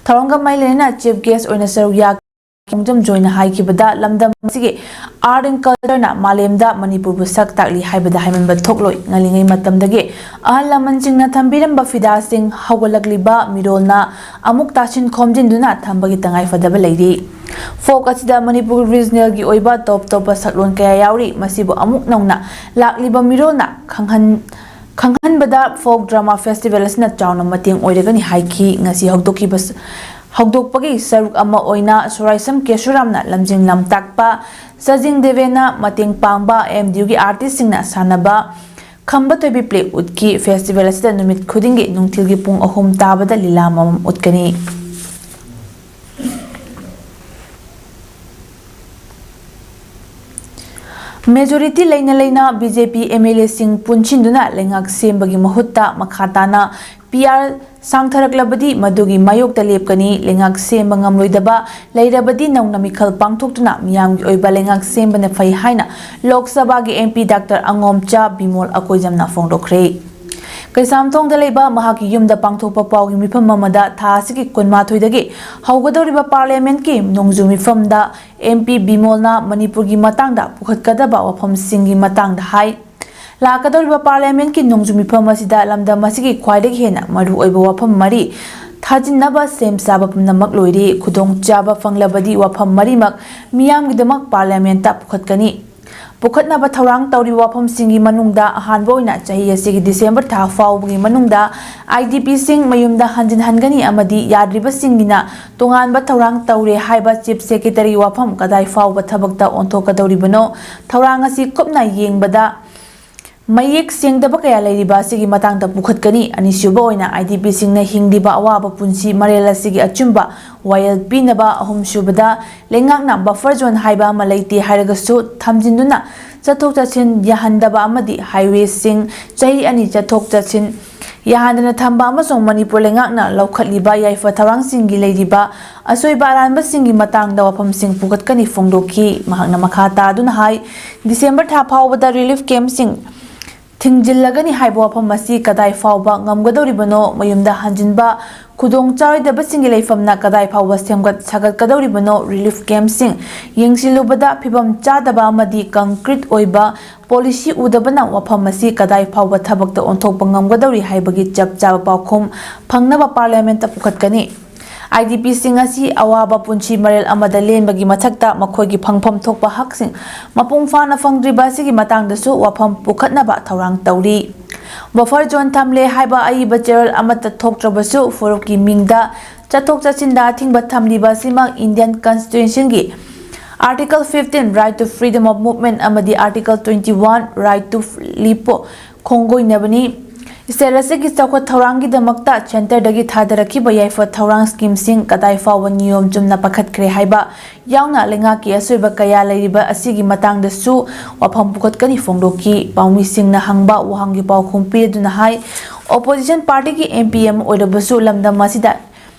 ꯊꯧꯔꯝꯒ ꯃꯔꯤ ꯂꯩꯅꯅ Chief Guest ꯑꯣꯏꯅ ꯁꯔꯨꯛ ꯌꯥꯈꯤ꯫ ꯃꯣꯡꯖꯝ ꯖꯣꯏꯅ ꯍꯥꯏꯈꯤꯕꯗ, ꯂꯝꯗꯝ ꯑꯁꯤꯒꯤ Art and Culture ꯅ ꯃꯥꯂꯦꯝꯗ ꯃꯅꯤꯄꯨꯔꯕꯨ ꯁꯛ ꯇꯥꯛꯂꯤ ꯍꯥꯏꯕꯗ ꯍꯥꯏꯃꯟꯕ ꯊꯣꯛꯂꯣꯏ꯫ ꯉꯜꯂꯤꯉꯩ ꯃꯇꯝꯗꯒꯤ ꯑꯍꯜ ꯂꯃꯟꯁꯤꯡꯅ ꯊꯝꯕꯤꯔꯝꯕ ꯐꯤꯗꯥꯁꯤꯡ ꯍꯧꯒꯠꯂꯛꯂꯤꯕ ꯃꯤꯔꯣꯜꯅ ꯑꯃꯨꯛ ꯇꯥꯁꯤꯟ ꯈꯣꯝꯖꯤꯟꯗꯨꯅ ꯊꯝꯕꯒꯤ ꯇꯉꯥꯏ ꯐꯗꯕ ꯂꯩꯔꯤ꯫ Folk ꯑꯁꯤꯗ ꯃꯅꯤꯄꯨꯔ regional ꯒꯤ ꯑꯣꯏꯕ ꯇꯣꯞ ꯇꯣꯞꯄ ꯁꯛꯂꯣꯟ ꯀꯌꯥ ꯌꯥꯎꯔꯤ꯫ ꯃꯁꯤꯕꯨ ꯑꯃꯨꯛ ꯅꯧꯅ ꯂꯥꯛꯂꯤꯕ ꯃꯤꯔꯣꯜꯅ ꯈꯪꯍꯟ-, ꯈꯪꯍꯟꯕꯗ Folk Drama Festival ꯑꯁꯤꯅ ꯆꯥꯎꯅ ꯃꯇꯦꯡ ꯑꯣꯏꯔꯒꯅꯤ ꯍꯥꯏꯈꯤ꯫ ꯉꯁꯤ ꯍꯧꯗꯣꯛꯈꯤꯕ ꯁ-, ꯍꯧꯗꯣꯛꯄꯒꯤ ꯁꯔꯨꯛ ꯑꯃ ꯑꯣꯏꯅ ꯁꯣꯔꯥꯏꯁꯝ ꯀꯦꯁꯨꯔꯥꯝꯅ ꯂꯝꯖꯤꯡ ꯂꯝꯇꯥꯛꯄ, ꯆꯖꯤꯡ ꯗꯦꯕꯦꯅ ꯃꯇꯦꯡ ꯄꯥꯡꯕ, M D U ꯒꯤ artist ꯁꯤꯡꯅ ꯁꯥꯟꯅꯕ ꯈꯝꯕ ꯊꯣꯏꯕꯤ play ꯎꯠꯈꯤ꯫ Festival ꯑꯁꯤꯗ ꯅꯨꯃꯤꯠ ꯈꯨꯗꯤꯡꯒꯤ ꯅꯨꯡꯊꯤꯜꯒꯤ ꯄꯨꯡ ꯑꯍꯨꯝ ꯇꯥꯕꯗ ꯂꯤꯂꯥ ꯑꯃꯃꯝ ꯎꯠꯀꯅꯤ꯫ Majority ꯂꯩꯅ ꯂꯩꯅ B J P M L A ꯁꯤꯡ ꯄꯨꯟꯁꯤꯟꯗꯨꯅ ꯂꯩꯉꯥꯛ ꯁꯦꯝꯕꯒꯤ ꯃꯍꯨꯠꯇ ꯃꯈꯥ ꯇꯥꯅ P R ꯁꯥꯡꯊꯔꯛꯂꯕꯗꯤ ꯃꯗꯨꯒꯤ ꯃꯥꯌꯣꯛꯇ ꯂꯦꯞꯀꯅꯤ꯫ ꯂꯩꯉꯥꯛ ꯁꯦꯝꯕ ꯉꯝꯂꯣꯏꯗꯕ ꯂꯩꯔꯕꯗꯤ ꯅꯧꯅ ꯃꯤꯈꯜ ꯄꯥꯡꯊꯣꯛꯇꯨꯅ ꯃꯤꯌꯥꯝꯒꯤ ꯑꯣꯏꯕ ꯂꯩꯉꯥꯛ ꯁꯦꯝꯕꯅ ꯐꯩ ꯍꯥꯏꯅ ꯂꯣꯛ ꯁꯚꯥꯒꯤ M P Doctor ꯑꯉꯣꯝꯆꯥ ꯕꯤꯃꯣꯜ ꯑꯀꯣꯏꯖꯝꯅ ꯐꯣꯡꯗꯣꯛꯈ꯭ꯔꯦ꯫ ꯀꯩꯁꯥꯝꯊꯣꯡꯗ ꯂꯩꯕ ꯃꯍꯥꯛꯀꯤ ꯌꯨꯝꯗ ꯄꯥꯡꯊꯣꯛꯄ ꯄꯥꯎꯒꯤ ꯃꯤꯐꯝ ꯑꯃꯗ ꯊꯥ ꯑꯁꯤꯒꯤ ꯀꯨꯟꯃꯥꯊꯣꯏꯗꯒꯤ ꯍꯧꯒꯗꯧꯔꯤꯕ Parliament ꯀꯤ ꯅꯣꯡꯖꯨ ꯃꯤꯐꯝꯗ M P ꯕꯤꯃꯣꯜꯅ ꯃꯅꯤꯄꯨꯔꯒꯤ ꯃꯇꯥꯡꯗ ꯄꯨꯈꯠꯀꯗꯕ ꯋꯥꯐꯝꯁꯤꯡꯒꯤ ꯃꯇꯥꯡꯗ ꯍꯥꯏ꯫ ꯂꯥꯛꯀꯗꯧꯔꯤꯕ Parliament ꯀꯤ ꯅꯣꯡꯖꯨ ꯃꯤꯐꯝ ꯑꯁꯤꯗ ꯂꯝꯗꯝ ꯑꯁꯤꯒꯤ ꯈ꯭ꯋꯥꯏꯗꯒꯤ ꯍꯦꯟꯅ ꯃꯔꯨꯑꯣꯏꯕ ꯋꯥꯐꯝ ꯃꯔꯤ ꯊꯥꯖꯤꯟꯅꯕ ꯁꯦꯝ ꯁꯥꯕ ꯄꯨꯝꯅꯃꯛ ꯂꯣꯏꯔꯦ꯫ ꯈꯨꯗꯣꯡꯆꯥꯕ ꯐꯪꯂꯕꯗꯤ ꯋꯥꯐꯝ ꯃꯔꯤꯃꯛ ꯃꯤꯌꯥꯝꯒꯤꯗꯃꯛ Parliament ꯇ ꯄꯨꯈꯠꯀꯅꯤ꯫ ꯄꯨꯈꯠꯅꯕ ꯊꯧꯔꯥꯡ ꯇꯧꯔꯤꯕ ꯋꯥꯐꯝꯁꯤꯡꯒꯤ ꯃꯅꯨꯡꯗ ꯑꯍꯥꯟꯕ ꯑꯣꯏꯅ ꯆꯍꯤ ꯑꯁꯤꯒꯤ December ꯊꯥ ꯐꯥꯎꯕꯒꯤ ꯃꯅꯨꯡꯗ I D P ꯁꯤꯡ ꯃꯌꯨꯝꯗ ꯍꯟꯖꯤꯟꯍꯟꯒꯅꯤ ꯑꯃꯗꯤ ꯌꯥꯗ꯭ꯔꯤꯕꯁꯤꯡꯒꯤꯅ ꯇꯣꯉꯥꯟꯕ ꯊꯧꯔꯥꯡ ꯇꯧꯔꯦ ꯍꯥꯏꯕ Chief Secretary ꯋꯥꯐꯝ ꯀꯗꯥꯏ ꯐꯥꯎꯕ ꯊꯕꯛꯇ ꯑꯣꯟꯊꯣꯛꯀꯗꯧꯔꯤꯕꯅꯣ? ꯊꯧꯔꯥꯡ ꯑꯁꯤ ꯀꯨꯞꯅ ꯌꯦꯡꯕꯗ ꯃꯌꯦꯛ ꯁꯦꯡꯗꯕ ꯀꯌꯥ ꯂꯩꯔꯤꯕ ꯑꯁꯤꯒꯤ ꯃꯇꯥꯡꯗ ꯄꯨꯈꯠꯀꯅꯤ꯫ ꯑꯅꯤꯁꯨꯕ ꯑꯣꯏꯅ, IDPꯁꯤꯡꯅ ꯍꯤꯡꯂꯤꯕ ꯑꯋꯥꯕ ꯄꯨꯟꯁꯤ ꯃꯔꯦꯜ ꯑꯁꯤꯒꯤ ꯑꯆꯨꯝꯕ ꯋꯥꯌꯦꯜ ꯄꯤꯅꯕ꯫ ꯑꯍꯨꯝꯁꯨꯕꯗ, ꯂꯩꯉꯥꯛꯅ buffer zone ꯍꯥꯏꯕ ꯑꯃ ꯂꯩꯇꯦ ꯍꯥꯏꯔꯒꯁꯨ ꯊꯝꯖꯤꯟꯗꯨꯅ ꯆꯠꯊꯣꯛ ꯆꯠꯁꯤꯟ ꯌꯥꯍꯟꯗꯕ ꯑꯃꯗꯤ highwayꯁꯤꯡ ꯆꯍꯤ ꯑꯅꯤ ꯆꯠꯊꯣꯛ ꯆꯠꯁꯤꯟ ꯌꯥꯍꯟꯗꯅ ꯊꯝꯕ ꯑꯃꯁꯨꯡ ꯃꯅꯤꯄꯨꯔ ꯂꯩꯉꯥꯛꯅ ꯂꯧꯈꯠꯂꯤꯕ ꯌꯥꯏꯐ ꯊꯧꯔꯥꯡꯁꯤꯡꯒꯤ ꯂꯩꯔꯤꯕ ꯑꯁꯣꯏꯕ ꯑꯔꯥꯟꯕꯁꯤꯡꯒꯤ ꯃꯇꯥꯡꯗ ꯋꯥꯐꯝꯁꯤꯡ ꯄꯨꯈꯠꯀꯅꯤ ꯐꯣꯡꯗꯣꯛꯈꯤ꯫ ꯃꯍꯥꯛꯅ ꯃꯈꯥ ꯇꯥꯗꯨꯅ ꯍꯥꯏ, ꯗꯤꯁꯦꯝꯕꯔ ꯊꯥ ꯐꯥꯎꯕꯗ relief campꯁꯤꯡ ꯊꯤꯡꯖꯤꯜꯂꯒꯅꯤ ꯍꯥꯏꯕ ꯋꯥꯐꯝ ꯑꯁꯤ ꯀꯗꯥꯏ ꯐꯥꯎꯕ ꯉꯝꯒꯗꯧꯔꯤꯕꯅꯣ? ꯃꯌꯨꯝꯗ ꯍꯟꯖꯤꯟꯕ ꯈꯨꯗꯣꯡ ꯆꯥꯔꯣꯏꯗꯕꯁꯤꯡꯒꯤ ꯂꯩꯐꯝꯅ ꯀꯗꯥꯏ ꯐꯥꯎꯕ ꯁꯦꯝꯒꯠ ꯁꯥꯒꯠꯀꯗꯧꯔꯤꯕꯅꯣ? Relief campꯁꯤꯡ ꯌꯦꯡꯁꯤꯜꯂꯨꯕꯗ ꯐꯤꯕꯝ ꯆꯥꯗꯕ ꯑꯃꯗꯤ concrete ꯑꯣꯏꯕ policy ꯎꯗꯕꯅ ꯋꯥꯐꯝ ꯑꯁꯤ ꯀꯗꯥꯏ ꯐꯥꯎꯕ ꯊꯕꯛꯇ ꯑꯣꯟꯊꯣꯛꯄ ꯉꯝꯒꯗꯧꯔꯤ ꯍꯥꯏꯕꯒꯤ ꯆꯞ ꯆꯥꯕ ꯄꯥꯎꯈꯨꯝ ꯐꯪꯅꯕ parliamentꯇ ꯄꯨꯈꯠꯀꯅꯤ꯫ IDPꯁꯤꯡ ꯑꯁꯤ ꯑꯋꯥꯕ ꯄꯨꯟꯁꯤ ꯃꯔꯦꯜ ꯑꯃꯗ ꯂꯦꯟꯕꯒꯤ ꯃꯊꯛꯇ ꯃꯈꯣꯏꯒꯤ ꯐꯪꯐꯝ ꯊꯣꯛꯄ ꯍꯛꯁꯤꯡ ꯃꯄꯨꯡ ꯐꯥꯅ ꯐꯪꯗ꯭ꯔꯤꯕ ꯑꯁꯤꯒꯤ ꯃꯇꯥꯡꯗꯁꯨ ꯋꯥꯐꯝ ꯄꯨꯈꯠꯅꯕ ꯊꯧꯔꯥꯡ ꯇꯧꯔꯤ꯫ Buffer zone ꯊꯝꯂꯦ ꯍꯥꯏꯕ ꯑꯏꯕ ꯆꯦꯔꯣꯜ ꯑꯃꯠꯇ ꯊꯣꯛꯇ꯭ꯔꯕꯁꯨ, ꯐꯨꯔꯨꯞꯀꯤ ꯃꯤꯡꯗ ꯆꯠꯊꯣꯛ ꯆꯠꯁꯤꯟꯗ ꯑꯊꯤꯡꯕ ꯊꯝꯂꯤꯕ ꯑꯁꯤꯃꯛ Indian Constitutionꯒꯤ Article fifteen, right to freedom of movement, ꯑꯃꯗꯤ Article twenty-one, right to lipo ꯈꯣꯡꯒꯣꯏꯅꯕꯅꯤ꯫ State ꯑꯁꯤꯒꯤ ꯆꯥꯎꯈꯠ ꯊꯧꯔꯥꯡꯒꯤꯗꯃꯛꯇ centreꯗꯒꯤ ꯊꯥꯗꯔꯛꯈꯤꯕ ꯌꯥꯏꯐ ꯊꯧꯔꯥꯡ schemeꯁꯤꯡ ꯀꯗꯥꯏ ꯐꯥꯎꯕ ꯅꯤꯌꯣꯝ ꯆꯨꯝꯅ ꯄꯥꯏꯈꯠꯈ꯭ꯔꯦ ꯍꯥꯏꯕ ꯌꯥꯎꯅ ꯂꯩꯉꯥꯛꯀꯤ ꯑꯁꯣꯏꯕ ꯀꯌꯥ ꯂꯩꯔꯤꯕ ꯑꯁꯤꯒꯤ ꯃꯇꯥꯡꯗꯁꯨ ꯋꯥꯐꯝ ꯄꯨꯈꯠꯀꯅꯤ ꯐꯣꯡꯗꯣꯛꯈꯤ꯫ ꯄꯥꯎꯃꯤꯁꯤꯡꯅ ꯍꯪꯕ ꯋꯥꯍꯪꯒꯤ ꯄꯥꯎꯈꯨꯝ ꯄꯤꯗꯨꯅ ꯍꯥꯏ, opposition partyꯒꯤ MP ꯑꯃ ꯑꯣꯏꯔꯕꯁꯨ ꯂꯝꯗꯝ ꯑꯁꯤꯗ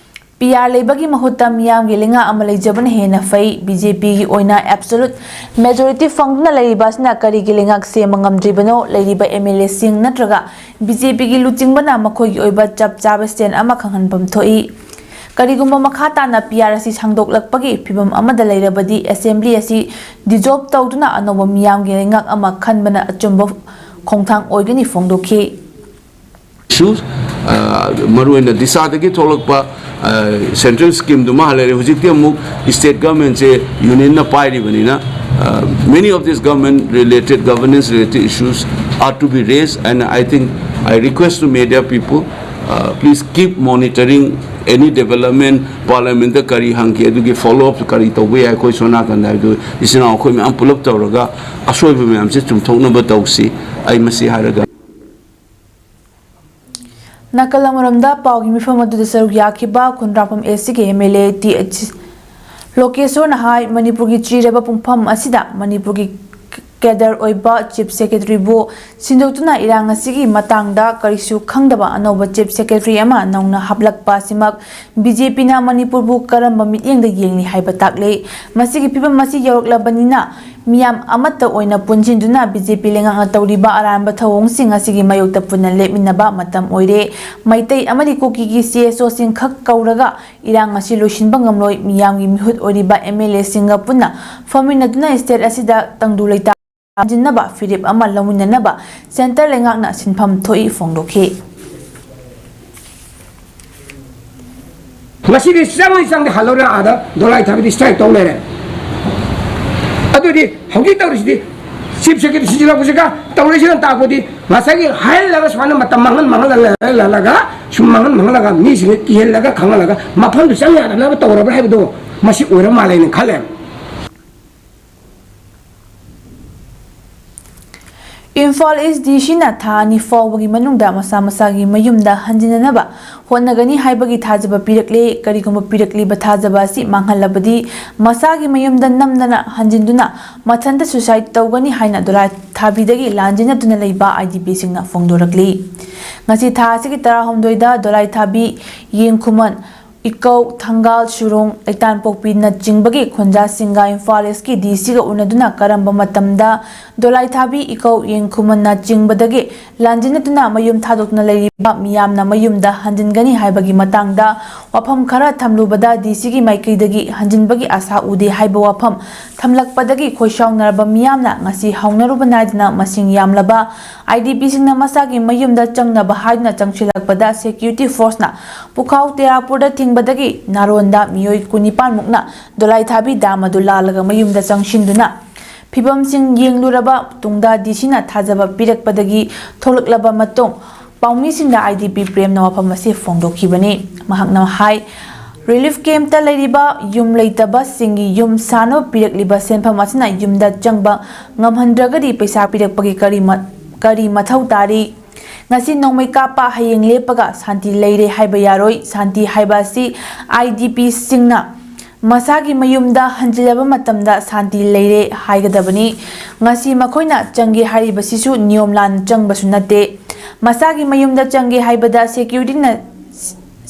PR ꯂꯩꯕꯒꯤ ꯃꯍꯨꯠꯇ ꯃꯤꯌꯥꯝꯒꯤ ꯂꯩꯉꯥꯛ ꯑꯃ ꯂꯩꯖꯕꯅ ꯍꯦꯟꯅ ꯐꯩ꯫ BJPꯒꯤ ꯑꯣꯏꯅ absolute majority ꯐꯪꯗꯨꯅ ꯂꯩꯔꯤꯕ ꯑꯁꯤꯅ ꯀꯔꯤꯒꯤ ꯂꯩꯉꯥꯛ ꯁꯦꯝꯕ ꯉꯝꯗ꯭ꯔꯤꯕꯅꯣ? ꯂꯩꯔꯤꯕ MLAꯁꯤꯡ ꯅꯠꯇ꯭ꯔꯒ BJPꯒꯤ ꯂꯨꯆꯤꯡꯕꯅ ꯃꯈꯣꯏꯒꯤ ꯑꯣꯏꯕ ꯆꯞ ꯆꯥꯕ stand ꯑꯃ ꯈꯪꯍꯟꯐꯝ ꯊꯣꯛꯏ꯫ ꯀꯔꯤꯒꯨꯝꯕ ꯃꯈꯥ ꯇꯥꯅ PR ꯑꯁꯤ ꯁꯥꯡꯗꯣꯛꯂꯛꯄꯒꯤ ꯐꯤꯚꯝ ꯑꯃꯗ ꯂꯩꯔꯕꯗꯤ, assembly ꯑꯁꯤ dissolve ꯇꯧꯗꯨꯅ ꯑꯅꯧꯕ ꯃꯤꯌꯥꯝꯒꯤ ꯂꯩꯉꯥꯛ ꯑꯃ ꯈꯟꯕꯅ ꯑꯆꯨꯝꯕ ꯈꯣꯡꯊꯥꯡ ꯑꯣꯏꯒꯅꯤ ꯐꯣꯡꯗꯣꯛꯈꯤ꯫ Issues, ꯃꯔꯨꯑꯣꯏꯅ ꯗꯤꯁꯥꯗꯒꯤ ꯊꯣꯛꯂꯛꯄ central schemeꯗꯨꯃ ꯍꯜꯂꯛꯑꯦ꯫ ꯍꯧꯖꯤꯛꯇꯤ ꯑꯃꯨꯛ state governmentꯁꯦ unionꯅ ꯄꯥꯏꯔꯤꯕꯅꯤꯅ, many of these government related, governance related issues are to be raised, and I think I request to media people Please keep monitoring any development, ꯄꯥꯔꯂꯤꯌꯥꯃꯦꯟꯠꯇ ꯀꯔꯤ ꯍꯪꯈꯤ, ꯑꯗꯨꯒꯤ ꯐꯣꯂꯣ ꯑꯞ ꯀꯔꯤ ꯇꯧꯕ ꯌꯥꯏ, ꯑꯩꯈꯣꯏ ꯁꯣꯝ ꯅꯥꯀꯟꯗ ꯍꯥꯏꯕꯗꯨ ꯏꯆꯤꯟ ꯏꯅꯥꯎ ꯑꯩꯈꯣꯏ ꯃꯌꯥꯝ ꯄꯨꯂꯞ ꯇꯧꯔꯒ ꯑꯁꯣꯏꯕ ꯃꯌꯥꯝꯁꯦ ꯆꯨꯝꯊꯣꯛꯅꯕ ꯇꯧꯁꯤ꯫ ꯑꯩ ꯃꯁꯤ ꯍꯥꯏꯔꯒ ꯅꯥꯀꯜ ꯑꯃꯔꯣꯝꯗ ꯄꯥꯎꯒꯤ ꯃꯤꯐꯝ ꯑꯗꯨꯗ ꯁꯔꯨꯛ ꯌꯥꯈꯤꯕ ꯈꯨꯟꯗ꯭ꯔꯥꯛꯄꯝ ꯑꯦꯁ ꯁꯤꯒꯤ M L A T H ꯂꯣꯀꯦꯁꯣꯔꯅ ꯍꯥꯏ, ꯃꯅꯤꯄꯨꯔꯒꯤ ꯆꯤꯔꯕ ꯄꯨꯡꯐꯝ ꯑꯁꯤꯗ ꯃꯅꯤꯄꯨꯔꯒꯤ ꯀꯦꯗꯔ ꯑꯣꯏꯕ ꯆꯤꯐ ꯁꯦꯀ꯭ꯔꯦꯇꯔꯤꯕꯨ ꯁꯤꯟꯗꯣꯛꯇꯨꯅ ꯏꯔꯥꯡ ꯑꯁꯤꯒꯤ ꯃꯇꯥꯡꯗ ꯀꯔꯤꯁꯨ ꯈꯪꯗꯕ ꯑꯅꯧꯕ ꯆꯤꯐ ꯁꯦꯀ꯭ꯔꯦꯇꯔꯤ ꯑꯃ ꯅꯧꯅ ꯍꯥꯞꯂꯛꯄ ꯑꯁꯤꯃꯛ ꯕꯤ ꯖꯦ ꯄꯤꯅ ꯃꯅꯤꯄꯨꯔꯕꯨ ꯀꯔꯝꯕ ꯃꯤꯠꯌꯦꯡꯗ ꯌꯦꯡꯂꯤ ꯍꯥꯏꯕ ꯇꯥꯛꯂꯦ꯫ ꯃꯁꯤꯒꯤ ꯐꯤꯕꯝ ꯑꯁꯤ ꯌꯧꯔꯛꯂꯕꯅꯤꯅ ꯃꯤꯌꯥꯝ ꯑꯃꯠꯇ ꯑꯣꯏꯅ ꯄꯨꯟꯁꯤꯟꯗꯨꯅ ꯕꯤ ꯖꯦ ꯄꯤ ꯂꯩꯉꯥꯛꯅ ꯇꯧꯔꯤꯕ ꯑꯔꯥꯟꯕ ꯊꯧꯑꯣꯡꯁꯤꯡ ꯑꯁꯤꯒꯤ ꯃꯥꯌꯣꯛꯇ ꯄꯨꯟꯅ ꯂꯦꯞꯃꯤꯟꯅꯕ ꯃꯇꯝ ꯑꯣꯏꯔꯦ꯫ ꯃꯩꯇꯩ ꯑꯃꯗꯤ ꯀꯨꯀꯤꯒꯤ ꯁꯤ ꯑꯦꯁ ꯑꯣꯁꯤꯡ ꯈꯛ ꯀꯧꯔꯒ ꯏꯔꯥꯡ ꯑꯁꯤ ꯂꯣꯏꯁꯤꯟꯕ ꯉꯝꯂꯣꯏ꯫ ꯃꯤꯌꯥꯝꯒꯤ ꯃꯤꯍꯨꯠ ꯑꯣꯏꯔꯤꯕ ꯑꯦꯝ ꯑꯦꯜ ꯑꯦꯁꯤꯡꯒ ꯄꯨꯟꯅ ꯐꯝꯃꯤꯟꯅꯗꯨꯅ ꯁ꯭ꯇꯦꯠ ꯑꯁꯤꯗ ꯇꯪꯗꯨ ꯂꯩꯇꯥ ꯍꯟꯖꯤꯟꯅꯕ ꯐꯤꯔꯦꯞ ꯑꯃ ꯂꯧꯃꯤꯟꯅꯅꯕ ꯁꯦꯟꯇꯔ ꯂꯩꯉꯥꯛꯅ ꯁꯤꯟꯐꯝ ꯊꯣꯛꯏ ꯐꯣꯡꯗꯣꯛꯈꯤ꯫ ꯉꯁꯤꯗꯤ ꯆꯪꯗꯤ ꯆꯪꯗꯤ ꯍꯜꯂꯧꯔꯦ, ꯑꯥꯗ ꯗꯣꯂꯥꯏ ꯊꯥꯕꯤꯗꯤ ꯁ꯭ꯇ꯭ꯔꯥꯏꯛ ꯇꯧ ꯂꯩꯔꯦ꯫ ꯑꯗꯨꯗꯤ ꯍꯧꯖꯤꯛ ꯇꯧꯔꯤꯁꯤꯗꯤ ꯆꯤꯐ ꯁꯦꯀ꯭ꯔꯦꯇꯔꯤ ꯁꯤꯟꯖꯤꯜꯂꯛꯄꯁꯤꯒ ꯇꯧꯔꯤꯁꯤꯅ ꯇꯥꯛꯄꯗꯤ ꯉꯁꯥꯏꯒꯤ ꯍꯥꯏꯍꯜꯂꯒ ꯁꯨꯃꯥꯏꯅ ꯃꯇꯝ ꯃꯥꯡꯍꯟ ꯃꯥꯡꯍꯜꯍꯜꯂꯒ ꯁꯨꯝ ꯃꯥꯡꯍꯟ ꯃꯥꯡꯍꯜꯂꯒ ꯃꯤꯁꯤꯡꯁꯦ ꯀꯤꯍꯜꯂꯒ ꯈꯪꯍꯜꯂꯒ ꯃꯐꯝꯗꯨ ꯆꯪ ꯌꯥꯗꯅꯕ ꯇꯧꯔꯕ꯭ꯔꯥ ꯍꯥꯏꯕꯗꯣ ꯃꯁꯤ ꯑꯣꯏꯔ ꯃꯥꯜꯂꯦꯅ ꯈꯜꯂꯦ꯫ ꯏꯝꯐꯥꯜ ꯏꯁ ꯗꯤ ꯁꯤꯅ ꯊꯥ ꯑꯅꯤ ꯐꯥꯎꯕꯒꯤ ꯃꯅꯨꯡꯗ ꯃꯁꯥ ꯃꯁꯥꯒꯤ ꯃꯌꯨꯝꯗ ꯍꯟꯖꯤꯟꯅꯅꯕ ꯍꯣꯠꯅꯒꯅꯤ ꯍꯥꯏꯕꯒꯤ ꯊꯥꯖꯕ ꯄꯤꯔꯛꯂꯦ꯫ ꯀꯔꯤꯒꯨꯝꯕ ꯄꯤꯔꯛꯂꯤꯕ ꯊꯥꯖꯕ ꯑꯁꯤ ꯃꯥꯡꯍꯜꯂꯕꯗꯤ ꯃꯁꯥꯒꯤ ꯃꯌꯨꯝꯗ ꯅꯝꯗꯅ ꯍꯟꯖꯤꯟꯗꯨꯅ ꯃꯊꯟꯇ ꯁꯨꯁꯥꯏꯗ ꯇꯧꯒꯅꯤ ꯍꯥꯏꯅ ꯗꯣꯂꯥꯏ ꯊꯥꯕꯤꯗꯒꯤ ꯂꯥꯟꯖꯦꯟꯅꯗꯨꯅ ꯂꯩꯕ ꯑꯥꯏ ꯗꯤ ꯄꯤꯁꯤꯡꯅ ꯐꯣꯡꯗꯣꯔꯛꯂꯤ꯫ ꯉꯁꯤ ꯊꯥ ꯑꯁꯤꯒꯤ ꯇꯔꯥꯍꯨꯝꯗꯣꯏꯗ ꯗꯣꯂꯥꯏ ꯊꯥꯕꯤ, ꯌꯦꯡꯈꯨꯃꯟ, ꯏꯀꯧ, ꯊꯪꯒꯥꯜ, ꯁꯨꯔꯣꯡ, ꯂꯩꯇꯥꯟꯄꯣꯛꯄꯤꯅꯆꯤꯡꯕꯒꯤ ꯈꯨꯟꯖꯥꯁꯤꯡꯒ ꯏꯝꯐꯥꯜ ꯏꯁꯀꯤ ꯗꯤ ꯁꯤꯒ ꯎꯅꯗꯨꯅ ꯀꯔꯝꯕ ꯃꯇꯝꯗ ꯗꯣꯂꯥꯏꯊꯥꯕꯤ, ꯏꯀꯧ, ꯌꯦꯡꯈꯨꯃꯟꯅꯆꯤꯡꯕꯗꯒꯤ ꯂꯥꯟꯖꯤꯟꯅꯗꯨꯅ ꯃꯌꯨꯝ ꯊꯥꯗꯣꯛꯇꯨꯅ ꯂꯩꯔꯤꯕ ꯃꯤꯌꯥꯝꯅ ꯃꯌꯨꯝꯗ ꯍꯟꯖꯤꯟꯒꯅꯤ ꯍꯥꯏꯕꯒꯤ ꯃꯇꯥꯡꯗ ꯋꯥꯐꯝ ꯈꯔ ꯊꯝꯂꯨꯕꯗ ꯗꯤ ꯁꯤꯒꯤ ꯃꯥꯏꯀꯩꯗꯒꯤ ꯍꯟꯖꯤꯟꯕꯒꯤ ꯑꯥꯁꯥ ꯎꯗꯦ ꯍꯥꯏꯕ ꯋꯥꯐꯝ ꯊꯝꯂꯛꯄꯗꯒꯤ ꯈꯣꯏꯁꯥꯎꯅꯔꯕ ꯃꯤꯌꯥꯝꯅ ꯉꯁꯤ ꯍꯧꯅꯔꯨꯕ ꯅꯥꯏꯗꯅ ꯃꯁꯤꯡ ꯌꯥꯝꯂꯕ ꯑꯥꯏ ꯗꯤ ꯄꯤꯁꯤꯡꯅ ꯃꯁꯥꯒꯤ ꯃꯌꯨꯝꯗ ꯆꯪꯅꯕ ꯍꯥꯏꯗꯨꯅ ꯆꯪꯁꯤꯜꯂꯛꯄꯗ ꯁꯦꯀ꯭ꯌꯨꯔꯤꯇꯤ ꯐꯣꯔꯁꯅ ꯄꯨꯈꯥꯎ ꯇꯦꯔꯥꯄꯨꯔꯗ ꯊꯤꯡꯕꯗꯒꯤ ꯅꯥꯔꯣꯟꯗ ꯃꯤꯑꯣꯏ ꯀꯨꯟꯅꯤꯄꯥꯟ ꯃꯨꯛꯅ ꯗꯣꯂꯥꯏꯊꯥꯕꯤ ꯗꯥꯝ ꯑꯗꯨ ꯂꯥꯜꯂꯒ ꯃꯌꯨꯝꯗ ꯆꯪꯁꯤꯟꯗꯨꯅ ꯐꯤꯕꯝꯁꯤꯡ ꯌꯦꯡꯂꯨꯔꯕ ꯇꯨꯡꯗ ꯗꯤ ꯁꯤꯅ ꯊꯥꯖꯕ ꯄꯤꯔꯛꯄꯗꯒꯤ ꯊꯣꯛꯂꯛꯂꯕ ꯃꯇꯨꯡ ꯄꯥꯎꯃꯤꯁꯤꯡꯗ ꯑꯥꯏ ꯗꯤ ꯄꯤ ꯄ꯭ꯔꯦꯝꯅ ꯋꯥꯐꯝ ꯑꯁꯤ ꯐꯣꯡꯗꯣꯛꯈꯤꯕꯅꯤ꯫ ꯃꯍꯥꯛꯅ ꯍꯥꯏ, ꯔꯤꯂꯤꯐ ꯀꯦꯝꯞꯇ ꯂꯩꯔꯤꯕ ꯌꯨꯝ ꯂꯩꯇꯕꯁꯤꯡꯒꯤ ꯌꯨꯝ ꯁꯥꯅꯕ ꯄꯤꯔꯛꯂꯤꯕ ꯁꯦꯟꯐꯝ ꯑꯁꯤꯅ ꯌꯨꯝꯗ ꯆꯪꯕ ꯉꯝꯍꯟꯗ꯭ꯔꯒꯗꯤ ꯄꯩꯁꯥ ꯄꯤꯔꯛꯄꯒꯤ ꯀꯔꯤ ꯃ-, ꯀꯔꯤ ꯃꯊꯧ ꯇꯥꯔꯤ? ꯉꯁꯤ ꯅꯣꯡꯃꯩ ꯀꯥꯞꯄ, ꯍꯌꯦꯡ ꯂꯦꯞꯄꯒ ꯁꯥꯟꯇꯤ ꯂꯩꯔꯦ ꯍꯥꯏꯕ ꯌꯥꯔꯣꯏ꯫ ꯁꯥꯟꯇꯤ ꯍꯥꯏꯕ ꯑꯁꯤ ꯑꯥꯏ ꯗꯤ ꯄꯤꯁꯤꯡꯅ ꯃꯁꯥꯒꯤ ꯃꯌꯨꯝꯗ ꯍꯟꯖꯤꯜꯂꯕ ꯃꯇꯝꯗ ꯁꯥꯟꯇꯤ ꯂꯩꯔꯦ ꯍꯥꯏꯒꯗꯕꯅꯤ꯫ ꯉꯁꯤ ꯃꯈꯣꯏꯅ ꯆꯪꯒꯦ ꯍꯥꯏꯔꯤꯕꯁꯤꯁꯨ ꯅꯤꯌꯣꯝ ꯂꯥꯟꯅ ꯆꯪꯕꯁꯨ ꯅꯠꯇꯦ꯫ ꯃꯁꯥꯒꯤ ꯃꯌꯨꯝꯗ ꯆꯪꯒꯦ ꯍꯥꯏꯕꯗ ꯁꯦꯀ꯭ꯌꯨꯔꯤꯇꯤꯅ,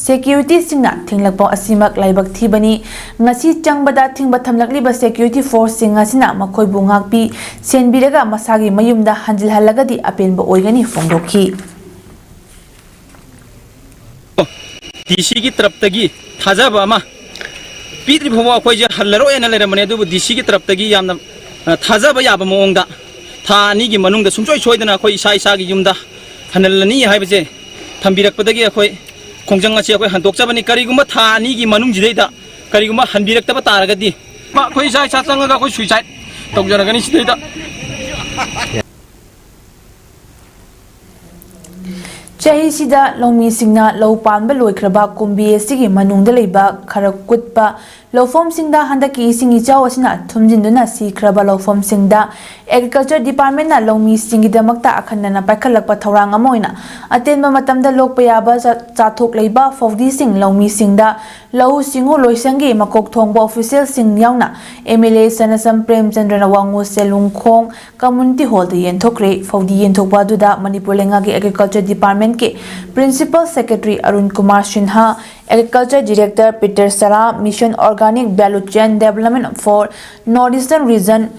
ꯁꯦꯀ꯭ꯌꯨꯔꯤꯇꯤꯁꯤꯡꯅ ꯊꯤꯡꯂꯛꯄ ꯑꯁꯤꯃꯛ ꯂꯥꯏꯕꯛ ꯊꯤꯕꯅꯤ꯫ ꯉꯁꯤ ꯆꯪꯕꯗ ꯊꯤꯡꯕ ꯊꯝꯂꯛꯂꯤꯕ ꯁꯦꯀ꯭ꯌꯨꯔꯤꯇꯤ ꯐꯣꯔꯁꯁꯤꯡ ꯑꯁꯤꯅ ꯃꯈꯣꯏꯕꯨ ꯉꯥꯛꯄꯤ ꯁꯦꯟꯕꯤꯔꯒ ꯃꯁꯥꯒꯤ ꯃꯌꯨꯝꯗ ꯍꯟꯖꯤꯜꯍꯜꯂꯒꯗꯤ ꯑꯄꯦꯟꯕ ꯑꯣꯏꯒꯅꯤ ꯐꯣꯡꯗꯣꯛꯈꯤ꯫ ꯗꯤ ꯁꯤꯒꯤ ꯇꯔꯞꯇꯒꯤ ꯊꯥꯖꯕ ꯑꯃ ꯄꯤꯗ꯭ꯔꯤ ꯐꯥꯎꯕ ꯑꯩꯈꯣꯏꯁꯦ ꯍꯜꯂꯔꯣꯏꯅ ꯂꯩꯔꯝꯕꯅꯦ꯫ ꯑꯗꯨꯕꯨ ꯗꯤ ꯁꯤꯒꯤ ꯇꯔꯞꯇꯒꯤ ꯌꯥꯝꯅ, ꯑ, ꯊꯥꯖꯕ ꯌꯥꯕ ꯃꯑꯣꯡꯗ ꯊꯥ ꯑꯅꯤꯒꯤ ꯃꯅꯨꯡꯗ ꯁꯨꯡꯁꯣꯏ ꯁꯣꯏꯗꯅ ꯑꯩꯈꯣꯏ ꯏꯁꯥ ꯏꯁꯥꯒꯤ ꯌꯨꯝꯗ ꯍꯟꯍꯜꯂꯅꯤ ꯍꯥꯏꯕꯁꯦ ꯊꯝꯕꯤꯔꯛꯄꯗꯒꯤ ꯑꯩꯈꯣꯏ ꯈꯣꯡꯖꯪ ꯑꯁꯤ ꯑꯩꯈꯣꯏ ꯍꯟꯗꯣꯛꯆꯕꯅꯤ꯫ ꯀꯔꯤꯒꯨꯝꯕ ꯊꯥ ꯑꯅꯤꯒꯤ ꯃꯅꯨꯡꯁꯤꯗꯩꯗ ꯀꯔꯤꯒꯨꯝꯕ ꯍꯟꯕꯤꯔꯛꯇꯕ ꯇꯥꯔꯒꯗꯤ ꯑꯩꯈꯣꯏ ꯏꯁꯥ ꯏꯁꯥ ꯆꯪꯉꯒ ꯑꯩꯈꯣꯏ ꯁꯨꯏꯁꯥꯏꯠ ꯇꯧꯖꯔꯒꯅꯤ ꯁꯤꯗꯩꯗ꯫ ꯆꯍꯤꯁꯤꯗ ꯂꯧꯃꯤꯁꯤꯡꯅ ꯂꯧ ꯄꯥꯟꯕ ꯂꯣꯏꯈ꯭ꯔꯕ ꯀꯨꯝꯕꯤ ꯑꯁꯤꯒꯤ ꯃꯅꯨꯡꯗ ꯂꯩꯕ ꯈꯔ ꯀꯨꯠꯄ ꯂꯧꯐꯝꯁꯤꯡꯗ ꯍꯟꯗꯛꯀꯤ ꯏꯁꯤꯡ ꯏꯆꯥꯎ ꯑꯁꯤꯅ ꯊꯨꯝꯖꯤꯟꯗꯨꯅ ꯁꯤꯈ꯭ꯔꯕ ꯂꯧꯐꯝꯁꯤꯡꯗ ꯑꯦꯒ꯭ꯔꯤꯀꯜꯆꯔ ꯗꯤꯄꯥꯔꯠꯃꯦꯟꯅ ꯂꯧꯃꯤꯁꯤꯡꯒꯤꯗꯃꯛꯇ ꯑꯈꯟꯅꯅ ꯄꯥꯏꯈꯠꯂꯛꯄ ꯊꯧꯔꯥꯡ ꯑꯃ ꯑꯣꯏꯅ ꯑꯇꯦꯟꯕ ꯃꯇꯝꯗ ꯂꯣꯛꯄ ꯌꯥꯕ ꯆꯥ-, ꯆꯥꯊꯣꯛ ꯂꯩꯕ ꯐꯧꯗꯤꯁꯤꯡ ꯂꯧꯃꯤꯁꯤꯡꯗ ꯂꯧꯎ ꯁꯤꯡꯎ ꯂꯣꯏꯁꯪꯒꯤ ꯃꯀꯣꯛ ꯊꯣꯡꯕ ꯑꯣꯐꯤꯁꯤꯌꯦꯜꯁꯤꯡ ꯌꯥꯎꯅ ꯑꯦꯝ ꯑꯦꯜ ꯑꯦ ꯁꯅꯥꯁꯝ ꯄ꯭ꯔꯦꯝꯆꯟꯗ꯭ꯔꯅ ꯋꯥꯉꯨ ꯁꯦꯂꯨꯡꯈꯣꯡ ꯀꯝꯃ꯭ꯌꯨꯅꯤꯇꯤ ꯍꯣꯜꯗ ꯌꯦꯟꯊꯣꯛꯈ꯭ꯔꯦ꯫ ꯐꯧꯗꯤ ꯌꯦꯟꯊꯣꯛꯄ ꯑꯗꯨꯗ ꯃꯅꯤꯄꯨꯔ ꯂꯩꯉꯥꯛꯀꯤ ꯑꯦꯒ꯭ꯔꯤꯀꯜꯆꯔ ꯗꯤꯄꯥꯔꯠꯃꯦꯟꯠꯀꯤ principal secretary Arun Kumar Sinha, agriculture director Peter ꯁꯔꯥ, mission organic value chain development for north eastern region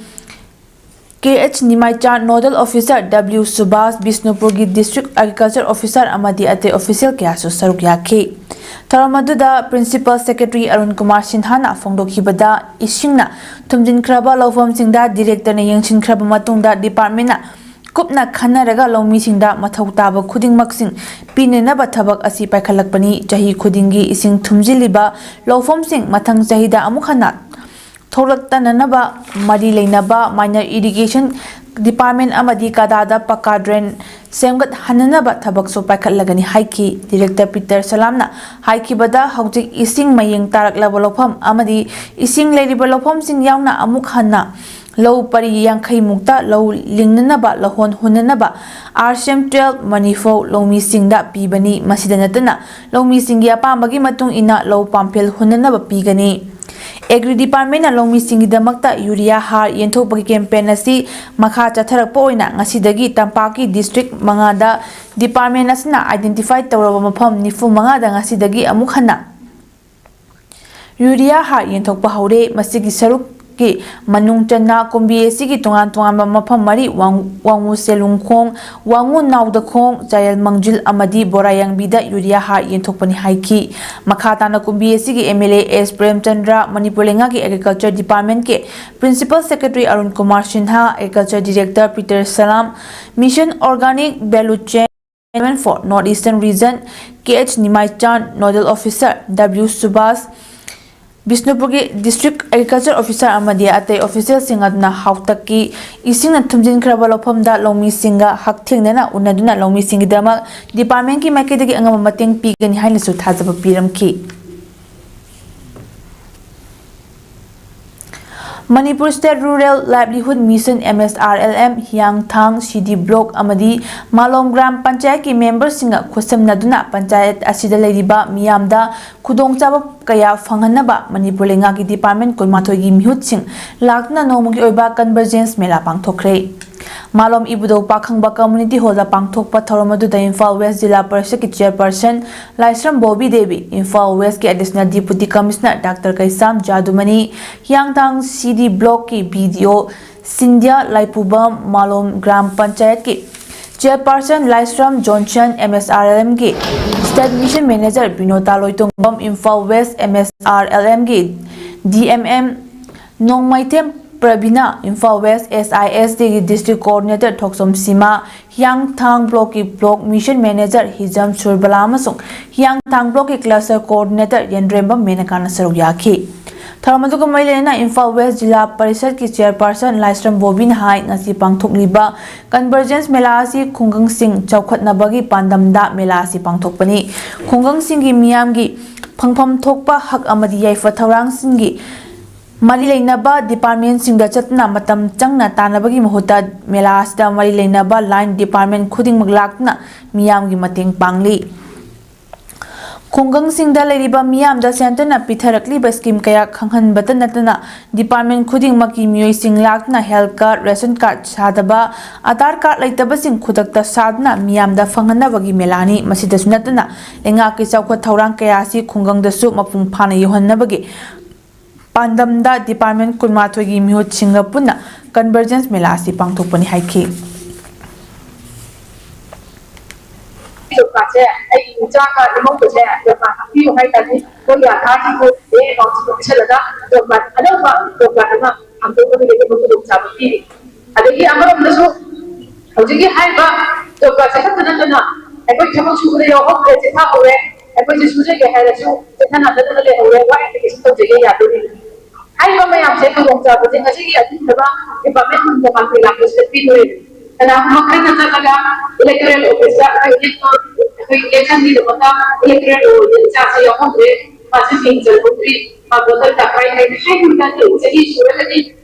K H Nimaicha, nodal officer W Subash, ꯕꯤꯁꯅꯨꯄꯨꯔꯒꯤ ꯗꯤꯁꯇ꯭ꯔꯤꯛ ꯑꯦꯒ꯭ꯔꯤꯀꯜꯆꯔ ꯑꯣꯐꯤꯁꯥꯔ ꯑꯃꯗꯤ ꯑꯇꯩ ꯑꯣꯐꯤꯁꯤꯌꯦꯜ ꯀꯌꯥꯁꯨ ꯁꯔꯨꯛ ꯌꯥꯈꯤ꯫ ꯊꯧꯔꯝ ꯑꯗꯨꯗ ꯄ꯭ꯔꯤꯟꯁꯤꯄꯜ ꯁꯦꯀ꯭ꯔꯦꯇꯔꯤ ꯑꯔꯨꯟ ꯀꯨꯃꯥꯔ ꯁꯤꯟꯍꯥꯅ ꯐꯣꯡꯗꯣꯛꯈꯤꯕꯗ, ꯏꯁꯤꯡꯅ ꯊꯨꯝꯖꯤꯟꯈ꯭ꯔꯕ ꯂꯧꯐꯝꯁꯤꯡꯗ ꯗꯤꯔꯦꯛꯇꯔꯅ ꯌꯦꯡꯁꯤꯟꯈ꯭ꯔꯕ ꯃꯇꯨꯡꯗ ꯗꯤꯄꯥꯔꯠꯃꯦꯟꯠꯅ ꯀꯨꯞꯅ ꯈꯟꯅꯔꯒ ꯂꯧꯃꯤꯁꯤꯡꯗ ꯃꯊꯧ ꯇꯥꯕ ꯈꯨꯗꯤꯡꯃꯛꯁꯤꯡ ꯄꯤꯅꯅꯕ ꯊꯕꯛ ꯑꯁꯤ ꯄꯥꯏꯈꯠꯂꯛꯄꯅꯤ꯫ ꯆꯍꯤ ꯈꯨꯗꯤꯡꯒꯤ ꯏꯁꯤꯡ ꯊꯨꯝꯖꯤꯜꯂꯤꯕ ꯂꯧꯐꯝꯁꯤꯡ ꯃꯊꯪ ꯆꯍꯤꯗ ꯑꯃꯨꯛ ꯍꯟꯅ ꯊꯣꯛꯂꯛꯇꯅꯅꯕ ꯃꯔꯤ ꯂꯩꯅꯕ ꯃꯥꯏꯅꯔ ꯏꯔꯤꯒꯦꯁꯟ ꯗꯤꯄꯥꯔꯠꯃꯦꯟꯠ ꯑꯃꯗꯤ ꯀꯗꯥꯗ ꯄꯀꯥ ꯗ꯭ꯔꯦꯟ ꯁꯦꯝꯒꯠꯍꯟꯅꯅꯕ ꯊꯕꯛꯁꯨ ꯄꯥꯏꯈꯠꯂꯒꯅꯤ ꯍꯥꯏꯈꯤ꯫ ꯗꯤꯔꯦꯛꯇꯔ ꯄꯤꯇꯔ ꯁꯂꯥꯝꯅ ꯍꯥꯏꯈꯤꯕꯗ, ꯍꯧꯖꯤꯛ ꯏꯁꯤꯡ ꯃꯌꯦꯡ ꯇꯥꯔꯛꯂꯕ ꯂꯧꯐꯝ ꯑꯃꯗꯤ ꯏꯁꯤꯡ ꯂꯩꯔꯤꯕ ꯂꯧꯐꯝꯁꯤꯡ ꯌꯥꯎꯅ ꯑꯃꯨꯛ ꯍꯟꯅ ꯂꯧ ꯄꯔꯤ ꯌꯥꯡꯈꯩ ꯃꯨꯛꯇ ꯂꯧ ꯂꯤꯡꯅꯅꯕ ꯂꯧꯍꯣꯟ ꯍꯨꯟꯅꯅꯕ ꯑꯥꯔ ꯁꯤ ꯑꯦꯝ ꯇꯨꯌꯦꯜꯐ ꯃꯅꯤꯐꯧ ꯂꯧꯃꯤꯁꯤꯡꯗ ꯄꯤꯕꯅꯤ꯫ ꯃꯁꯤꯗ ꯅꯠꯇꯅ ꯂꯧꯃꯤꯁꯤꯡꯒꯤ ꯑꯄꯥꯝꯕꯒꯤ ꯃꯇꯨꯡ ꯏꯟꯅ ꯂꯧ ꯄꯥꯝꯐꯦꯜ ꯍꯨꯟꯅꯅꯕ ꯄꯤꯒꯅꯤ꯫ ꯑꯦꯒ꯭ꯔꯤ ꯗꯤꯄꯥꯔꯠꯃꯦꯟꯅ ꯂꯧꯃꯤꯁꯤꯡꯒꯤꯗꯃꯛꯇ ꯌꯨꯔꯤꯌꯥ ꯍꯥꯔ ꯌꯦꯟꯊꯣꯛꯄꯒꯤ ꯀꯦꯝꯄꯦꯟ ꯑꯁꯤ ꯃꯈꯥ ꯆꯠꯊꯔꯛꯄ ꯑꯣꯏꯅ ꯉꯁꯤꯗꯒꯤ ꯇꯝꯄꯥꯛꯀꯤ ꯗꯤꯁꯇ꯭ꯔꯤꯛ ꯃꯉꯥꯗ ꯗꯤꯄꯥꯔꯠꯃꯦꯟ ꯑꯁꯤꯅ ꯑꯥꯏꯗꯦꯟꯇꯤꯐꯥꯏ ꯇꯧꯔꯕ ꯃꯐꯝ ꯅꯤꯐꯨ ꯃꯉꯥꯗ ꯉꯁꯤꯗꯒꯤ ꯑꯃꯨꯛ ꯍꯟꯅ ꯌꯨꯔꯤꯌꯥ ꯍꯥꯔ ꯌꯦꯟꯊꯣꯛꯄ ꯍꯧꯔꯦ꯫ ꯃꯁꯤꯒꯤ ꯁꯔꯨꯛꯀꯤ ꯃꯅꯨꯡ ꯆꯟꯅ ꯀꯨꯝꯕꯤ ꯑꯁꯤꯒꯤ ꯇꯣꯉꯥꯟ ꯇꯣꯉꯥꯟꯕ ꯃꯐꯝ ꯃꯔꯤ, ꯋꯥꯡ-, ꯋꯥꯡꯉꯨ ꯁꯦꯂꯨꯡꯈꯣꯡ, ꯋꯥꯡꯉꯨ ꯅꯥꯎꯗꯈꯣꯡ, ꯆꯥꯌꯦꯜ ꯃꯪꯖꯤꯜ ꯑꯃꯗꯤ ꯕꯣꯔꯥꯌꯥꯡꯕꯤꯗ ꯌꯨꯔꯤꯌꯥ ꯍꯥꯔ ꯌꯦꯟꯊꯣꯛꯄꯅꯤ ꯍꯥꯏꯈꯤ꯫ ꯃꯈꯥ ꯇꯥꯅ ꯀꯨꯝꯕꯤ ꯑꯁꯤꯒꯤ M L A S Premchandra, Manipur ꯂꯩꯉꯥꯛꯀꯤ ꯑꯦꯒ꯭ꯔꯤꯀꯜꯆꯔ ꯗꯤꯄꯥꯔꯠꯃꯦꯟꯀꯤ principal secretary Arun Kumar Sinha, agriculture director Peter Salam, mission organic value chain department for north eastern region, K H Nimaichan, nodal officer, W Subash, ꯕꯤꯁꯅꯨꯄꯨꯔꯒꯤ ꯗꯤꯁꯇ꯭ꯔꯤꯛ ꯑꯦꯒ꯭ꯔꯤꯀꯜꯆꯔ ꯑꯣꯐꯤꯁꯥꯔ ꯑꯃꯗꯤ ꯑꯇꯩ ꯑꯣꯐꯤꯁꯤꯌꯦꯜꯁꯤꯡ ꯑꯗꯨꯅ ꯍꯥꯎꯇꯛꯀꯤ ꯏꯁꯤꯡꯅ ꯊꯨꯝꯖꯤꯟꯈ꯭ꯔꯕ ꯂꯧꯐꯝꯗ ꯂꯧꯃꯤꯁꯤꯡꯒ ꯍꯛꯊꯦꯡꯅꯅ ꯎꯅꯗꯨꯅ ꯂꯧꯃꯤꯁꯤꯡꯒꯤꯗꯃꯛ ꯗꯤꯄꯥꯔꯠꯃꯦꯟꯒꯤ ꯃꯥꯏꯀꯩꯗꯒꯤ ꯑꯉꯝꯕ ꯃꯇꯦꯡ ꯄꯤꯒꯅꯤ ꯍꯥꯏꯅꯁꯨ ꯊꯥꯖꯕ ꯄꯤꯔꯝꯈꯤ꯫ Manipur state rural livelihood mission, M S R L M, Hiyangthang C D block ꯑꯃꯗꯤ ꯃꯥꯂꯣꯝ ꯒ꯭ꯔꯥꯝ ꯄꯟꯆꯥꯌꯠꯀꯤ ꯃꯦꯝꯕꯔꯁꯤꯡꯒ ꯈꯨꯠꯁꯝꯅꯗꯨꯅ ꯄꯟꯆꯥꯌꯠ ꯑꯁꯤꯗ ꯂꯩꯔꯤꯕ ꯃꯤꯌꯥꯝꯗ ꯈꯨꯗꯣꯡꯆꯥꯕ ꯀꯌꯥ ꯐꯪꯍꯟꯅꯕ ꯃꯅꯤꯄꯨꯔ ꯂꯩꯉꯥꯛꯀꯤ ꯗꯤꯄꯥꯔꯠꯃꯦꯟ ꯀꯨꯟꯃꯥꯊꯣꯏꯒꯤ ꯃꯤꯍꯨꯠꯁꯤꯡ ꯂꯥꯛꯇꯨꯅ ꯅꯣꯡꯃꯒꯤ ꯑꯣꯏꯕ ꯀꯟꯚꯔꯖꯦꯟꯁ ꯃꯦꯂꯥ ꯄꯥꯡꯊꯣꯛꯈ꯭ꯔꯦ꯫ ꯃꯥꯂꯣꯝ ꯏꯕꯨꯙꯧ ꯄꯥꯈꯪꯕ ꯀꯝꯃ꯭ꯌꯨꯅꯤꯇꯤ ꯍꯣꯜꯗ ꯄꯥꯡꯊꯣꯛꯄ ꯊꯧꯔꯝ ꯑꯗꯨꯗ ꯏꯝꯐꯥꯜ ꯋꯦꯁ ꯖꯤꯂꯥ ꯄꯔꯤꯁꯗꯀꯤ ꯆꯦꯌꯔꯄꯔꯁꯟ ꯂꯥꯏꯁ꯭ꯔꯝ ꯕꯣꯕꯤ ꯗꯦꯕꯤ, ꯏꯝꯐꯥꯜ ꯋꯦꯁꯀꯤ ꯑꯦꯗꯤꯁꯅꯦꯜ ꯗꯤꯄꯨꯇꯤ ꯀꯃꯤꯁꯅꯔ ꯗꯥꯛꯇꯔ ꯀꯩꯁꯥꯝ ꯖꯥꯗꯨꯃꯅꯤ, ꯍꯤꯌꯥꯡꯊꯥꯡ ꯁꯤ ꯗꯤ ꯕ꯭ꯂꯣꯛꯀꯤ ꯕꯤ ꯗꯤ ꯑꯣ ꯁꯤꯟꯙ꯭ꯌꯥ ꯂꯥꯏꯄꯨꯕꯝ, ꯃꯥꯂꯣꯝ ꯒ꯭ꯔꯥꯝ ꯄꯟꯆꯥꯌꯠꯀꯤ chairperson Laishram Johnson, M S R L ꯑꯦꯝꯒꯤ state mission manager Binota Loitongbam, Imphal west M S R L ꯑꯦꯝꯒꯤ D M M Nongmeithem Prabina, Imphal west S I S ꯇꯤꯒꯤ ꯗꯤꯁꯇ꯭ꯔꯤꯛ ꯀꯣꯑꯣꯔꯗꯤꯅꯦꯇꯔ ꯊꯣꯛꯆꯣꯝ ꯁꯤꯃꯥ, ꯍꯤꯌꯥꯡꯊꯥꯡ ꯕ꯭ꯂꯣꯛꯀꯤ block mission manager Hijam Surbala ꯑꯃꯁꯨꯡ Hiyangthang ꯕ꯭ꯂꯣꯛꯀꯤ cluster coordinator ꯌꯦꯟꯗ꯭ꯔꯦꯝꯕꯝ ꯃꯦꯅꯀꯥꯅ ꯁꯔꯨꯛ ꯌꯥꯈꯤ꯫ ꯊꯧꯔꯝ ꯑꯗꯨꯒ ꯃꯔꯤ ꯂꯩꯅꯅ ꯏꯝꯐꯥꯜ ꯋꯦꯁ ꯖꯤꯂꯥ ꯄꯔꯤꯁꯠꯀꯤ ꯆꯤꯌꯔꯄꯔꯁꯟ ꯂꯥꯏꯁ꯭ꯔꯝ ꯕꯣꯕꯤꯅ ꯍꯥꯏ, ꯉꯁꯤ ꯄꯥꯡꯊꯣꯛꯂꯤꯕ ꯀꯟꯚꯔꯖꯦꯟꯁ ꯃꯦꯂꯥ ꯑꯁꯤ ꯈꯨꯡꯒꯪꯁꯤꯡ ꯆꯥꯎꯈꯠꯅꯕꯒꯤ ꯄꯥꯟꯗꯝꯗ ꯃꯦꯂꯥ ꯑꯁꯤ ꯄꯥꯡꯊꯣꯛꯄꯅꯤ꯫ ꯈꯨꯡꯒꯪꯁꯤꯡꯒꯤ ꯃꯤꯌꯥꯝꯒꯤ ꯐꯪꯐꯝ ꯊꯣꯛꯄ ꯍꯛ ꯑꯃꯗꯤ ꯌꯥꯏꯐ ꯊꯧꯔꯥꯡꯁꯤꯡꯒꯤ ꯃꯔꯤ ꯂꯩꯅꯕ ꯗꯤꯄꯥꯔꯠꯃꯦꯟꯁꯤꯡꯗ ꯆꯠꯇꯨꯅ ꯃꯇꯝ ꯆꯪꯅ ꯇꯥꯟꯅꯕꯒꯤ ꯃꯍꯨꯠꯇ ꯃꯦꯂꯥ ꯑꯁꯤꯗ ꯃꯔꯤ ꯂꯩꯅꯕ ꯂꯥꯏꯟ ꯗꯤꯄꯥꯔꯠꯃꯦꯟ ꯈꯨꯗꯤꯡꯃꯛ ꯂꯥꯛꯇꯨꯅ ꯃꯤꯌꯥꯝꯒꯤ ꯃꯇꯦꯡ ꯄꯥꯡꯂꯤ꯫ ꯈꯨꯡꯒꯪꯁꯤꯡꯗ ꯂꯩꯔꯤꯕ ꯃꯤꯌꯥꯝꯗ ꯁꯦꯟꯇꯔꯅ ꯄꯤꯊꯔꯛꯂꯤꯕ ꯁ꯭ꯀꯤꯝ ꯀꯌꯥ ꯈꯪꯍꯟꯕꯇ ꯅꯠꯇꯅ ꯗꯤꯄꯥꯔꯠꯃꯦꯟ ꯈꯨꯗꯤꯡꯃꯛꯀꯤ ꯃꯤꯑꯣꯏꯁꯤꯡ ꯂꯥꯛꯇꯨꯅ ꯍꯦꯜꯊ ꯀꯥꯔꯗ, ꯔꯦꯁꯟ ꯀꯥꯔꯗ ꯁꯥꯗꯕ, ꯑꯙꯥꯔ ꯀꯥꯔꯗ ꯂꯩꯇꯕꯁꯤꯡ ꯈꯨꯗꯛꯇ ꯁꯥꯗꯨꯅ ꯃꯤꯌꯥꯝꯗ ꯐꯪꯍꯟꯅꯕꯒꯤ ꯃꯦꯂꯥꯅꯤ꯫ ꯃꯁꯤꯗꯁꯨ ꯅꯠꯇꯅ ꯂꯩꯉꯥꯛꯀꯤ ꯆꯥꯎꯈꯠ ꯊꯧꯔꯥꯡ ꯀꯌꯥ ꯑꯁꯤ ꯈꯨꯡꯒꯪꯗꯁꯨ ꯃꯄꯨꯡ ꯐꯥꯅ ꯌꯧꯍꯟꯅꯕꯒꯤ ꯄꯥꯟꯗꯝꯗ ꯗꯤꯄꯥꯔꯠꯃꯦꯟ ꯀꯨꯟꯃꯥꯊꯣꯏꯒꯤ ꯃꯤꯍꯨꯠꯁꯤꯡꯒ ꯄꯨꯟꯅ ꯀꯟꯚꯔꯖꯦꯟꯁ ꯃꯦꯂꯥ ꯑꯁꯤ ꯄꯥꯡꯊꯣꯛꯄꯅꯤ ꯍꯥꯏꯈꯤ꯫ ꯖꯣꯕ ꯀꯥꯔꯗꯁꯦ ꯑꯩꯒꯤ ꯏꯆꯥꯒ ꯏꯃꯧꯒꯁꯦ ꯖꯣꯕ ꯀꯥꯔꯗ ꯍꯥꯞꯄꯤꯌꯨ ꯍꯥꯏ ꯇꯥꯔꯗꯤ ꯃꯣꯏꯒꯤ ꯑꯙꯥꯔꯁꯤꯡꯗꯣ ꯕꯦꯡ ꯑꯦꯀꯥꯎꯟꯁꯤꯡꯗ ꯄꯤꯁꯜꯂꯒ ꯖꯣꯕ ꯀꯥꯔꯗ ꯑꯅꯧꯕ ꯖꯣꯕ ꯀꯥꯔꯗ ꯑꯃ ꯍꯥꯡꯗꯣꯛꯅꯕꯒꯤ ꯑꯗꯨꯒꯨꯝꯕ ꯈꯨꯗꯣꯡꯆꯥꯕ ꯄꯤꯔꯤ꯫ ꯑꯗꯒꯤ ꯑꯃꯔꯣꯝꯗꯁꯨ ꯍꯧꯖꯤꯛꯀꯤ ꯍꯥꯏꯔꯤꯕ ꯖꯣꯕ ꯀꯥꯔꯗꯁꯦ ꯈꯛꯇ ꯅꯠꯇꯅ ꯑꯩꯈꯣꯏ ꯊꯕꯛ ꯁꯨꯕꯗ ꯌꯥꯎꯍꯧꯗ꯭ꯔꯦ, ꯆꯤꯊꯍꯧꯔꯦ, ꯑꯩꯈꯣꯏꯁꯦ ꯁꯨꯖꯒꯦ ꯍꯥꯏꯔꯁꯨ ꯆꯤꯊꯅꯗꯅ ꯂꯩꯍꯧꯔꯦ, ꯋꯥ ꯑꯦꯄ꯭ꯂꯤꯀꯦꯁꯟ ꯇꯧꯖꯒꯦ ꯌꯥꯗꯣꯔꯤꯕꯅꯤ꯫ ꯍꯥꯏꯔꯤꯕ ꯃꯌꯥꯝꯁꯦ ꯈꯨꯗꯣꯡꯆꯥꯕꯁꯦ ꯉꯁꯤꯒꯤ ꯑꯊꯤꯡꯕ ꯗꯤꯄꯥꯔꯠꯃꯦꯟ ꯈꯨꯗꯤꯡꯃꯛ ꯃꯥꯡꯖꯤꯜ ꯂꯥꯛꯄꯁꯤꯗ ꯄꯤꯗꯣꯔꯤꯕꯅꯤ꯫ ꯀꯅꯥꯒꯨꯝꯕ ꯈꯔꯅ ꯆꯠꯂꯒ ꯏꯂꯦꯛꯇꯣꯔꯦꯜ ꯑꯣꯐꯤꯁꯇ ꯑꯩꯈꯣꯏ ꯏꯂꯦꯛꯇꯣꯔ-, ꯑꯩꯈꯣꯏ ꯏꯂꯦꯛꯁꯟꯒꯤꯗꯃꯛꯇ ꯏꯂꯦꯛꯇꯣꯔꯦꯜ ꯔꯣꯜꯗ ꯏꯆꯥꯁꯦ ꯌꯥꯎꯍꯧꯗ꯭ꯔꯦ, ꯃꯥꯁꯦ ꯃꯤꯡ ꯆꯜꯍꯧꯗ꯭ꯔꯤ, ꯃꯥ ꯚꯣꯇꯔ ꯀꯥꯔꯗ ꯄꯥꯏ ꯍꯥꯏ-, ꯍꯥꯏꯕ ꯃꯇꯝꯗ ꯆꯍꯤ ꯁꯨꯔꯒꯗꯤ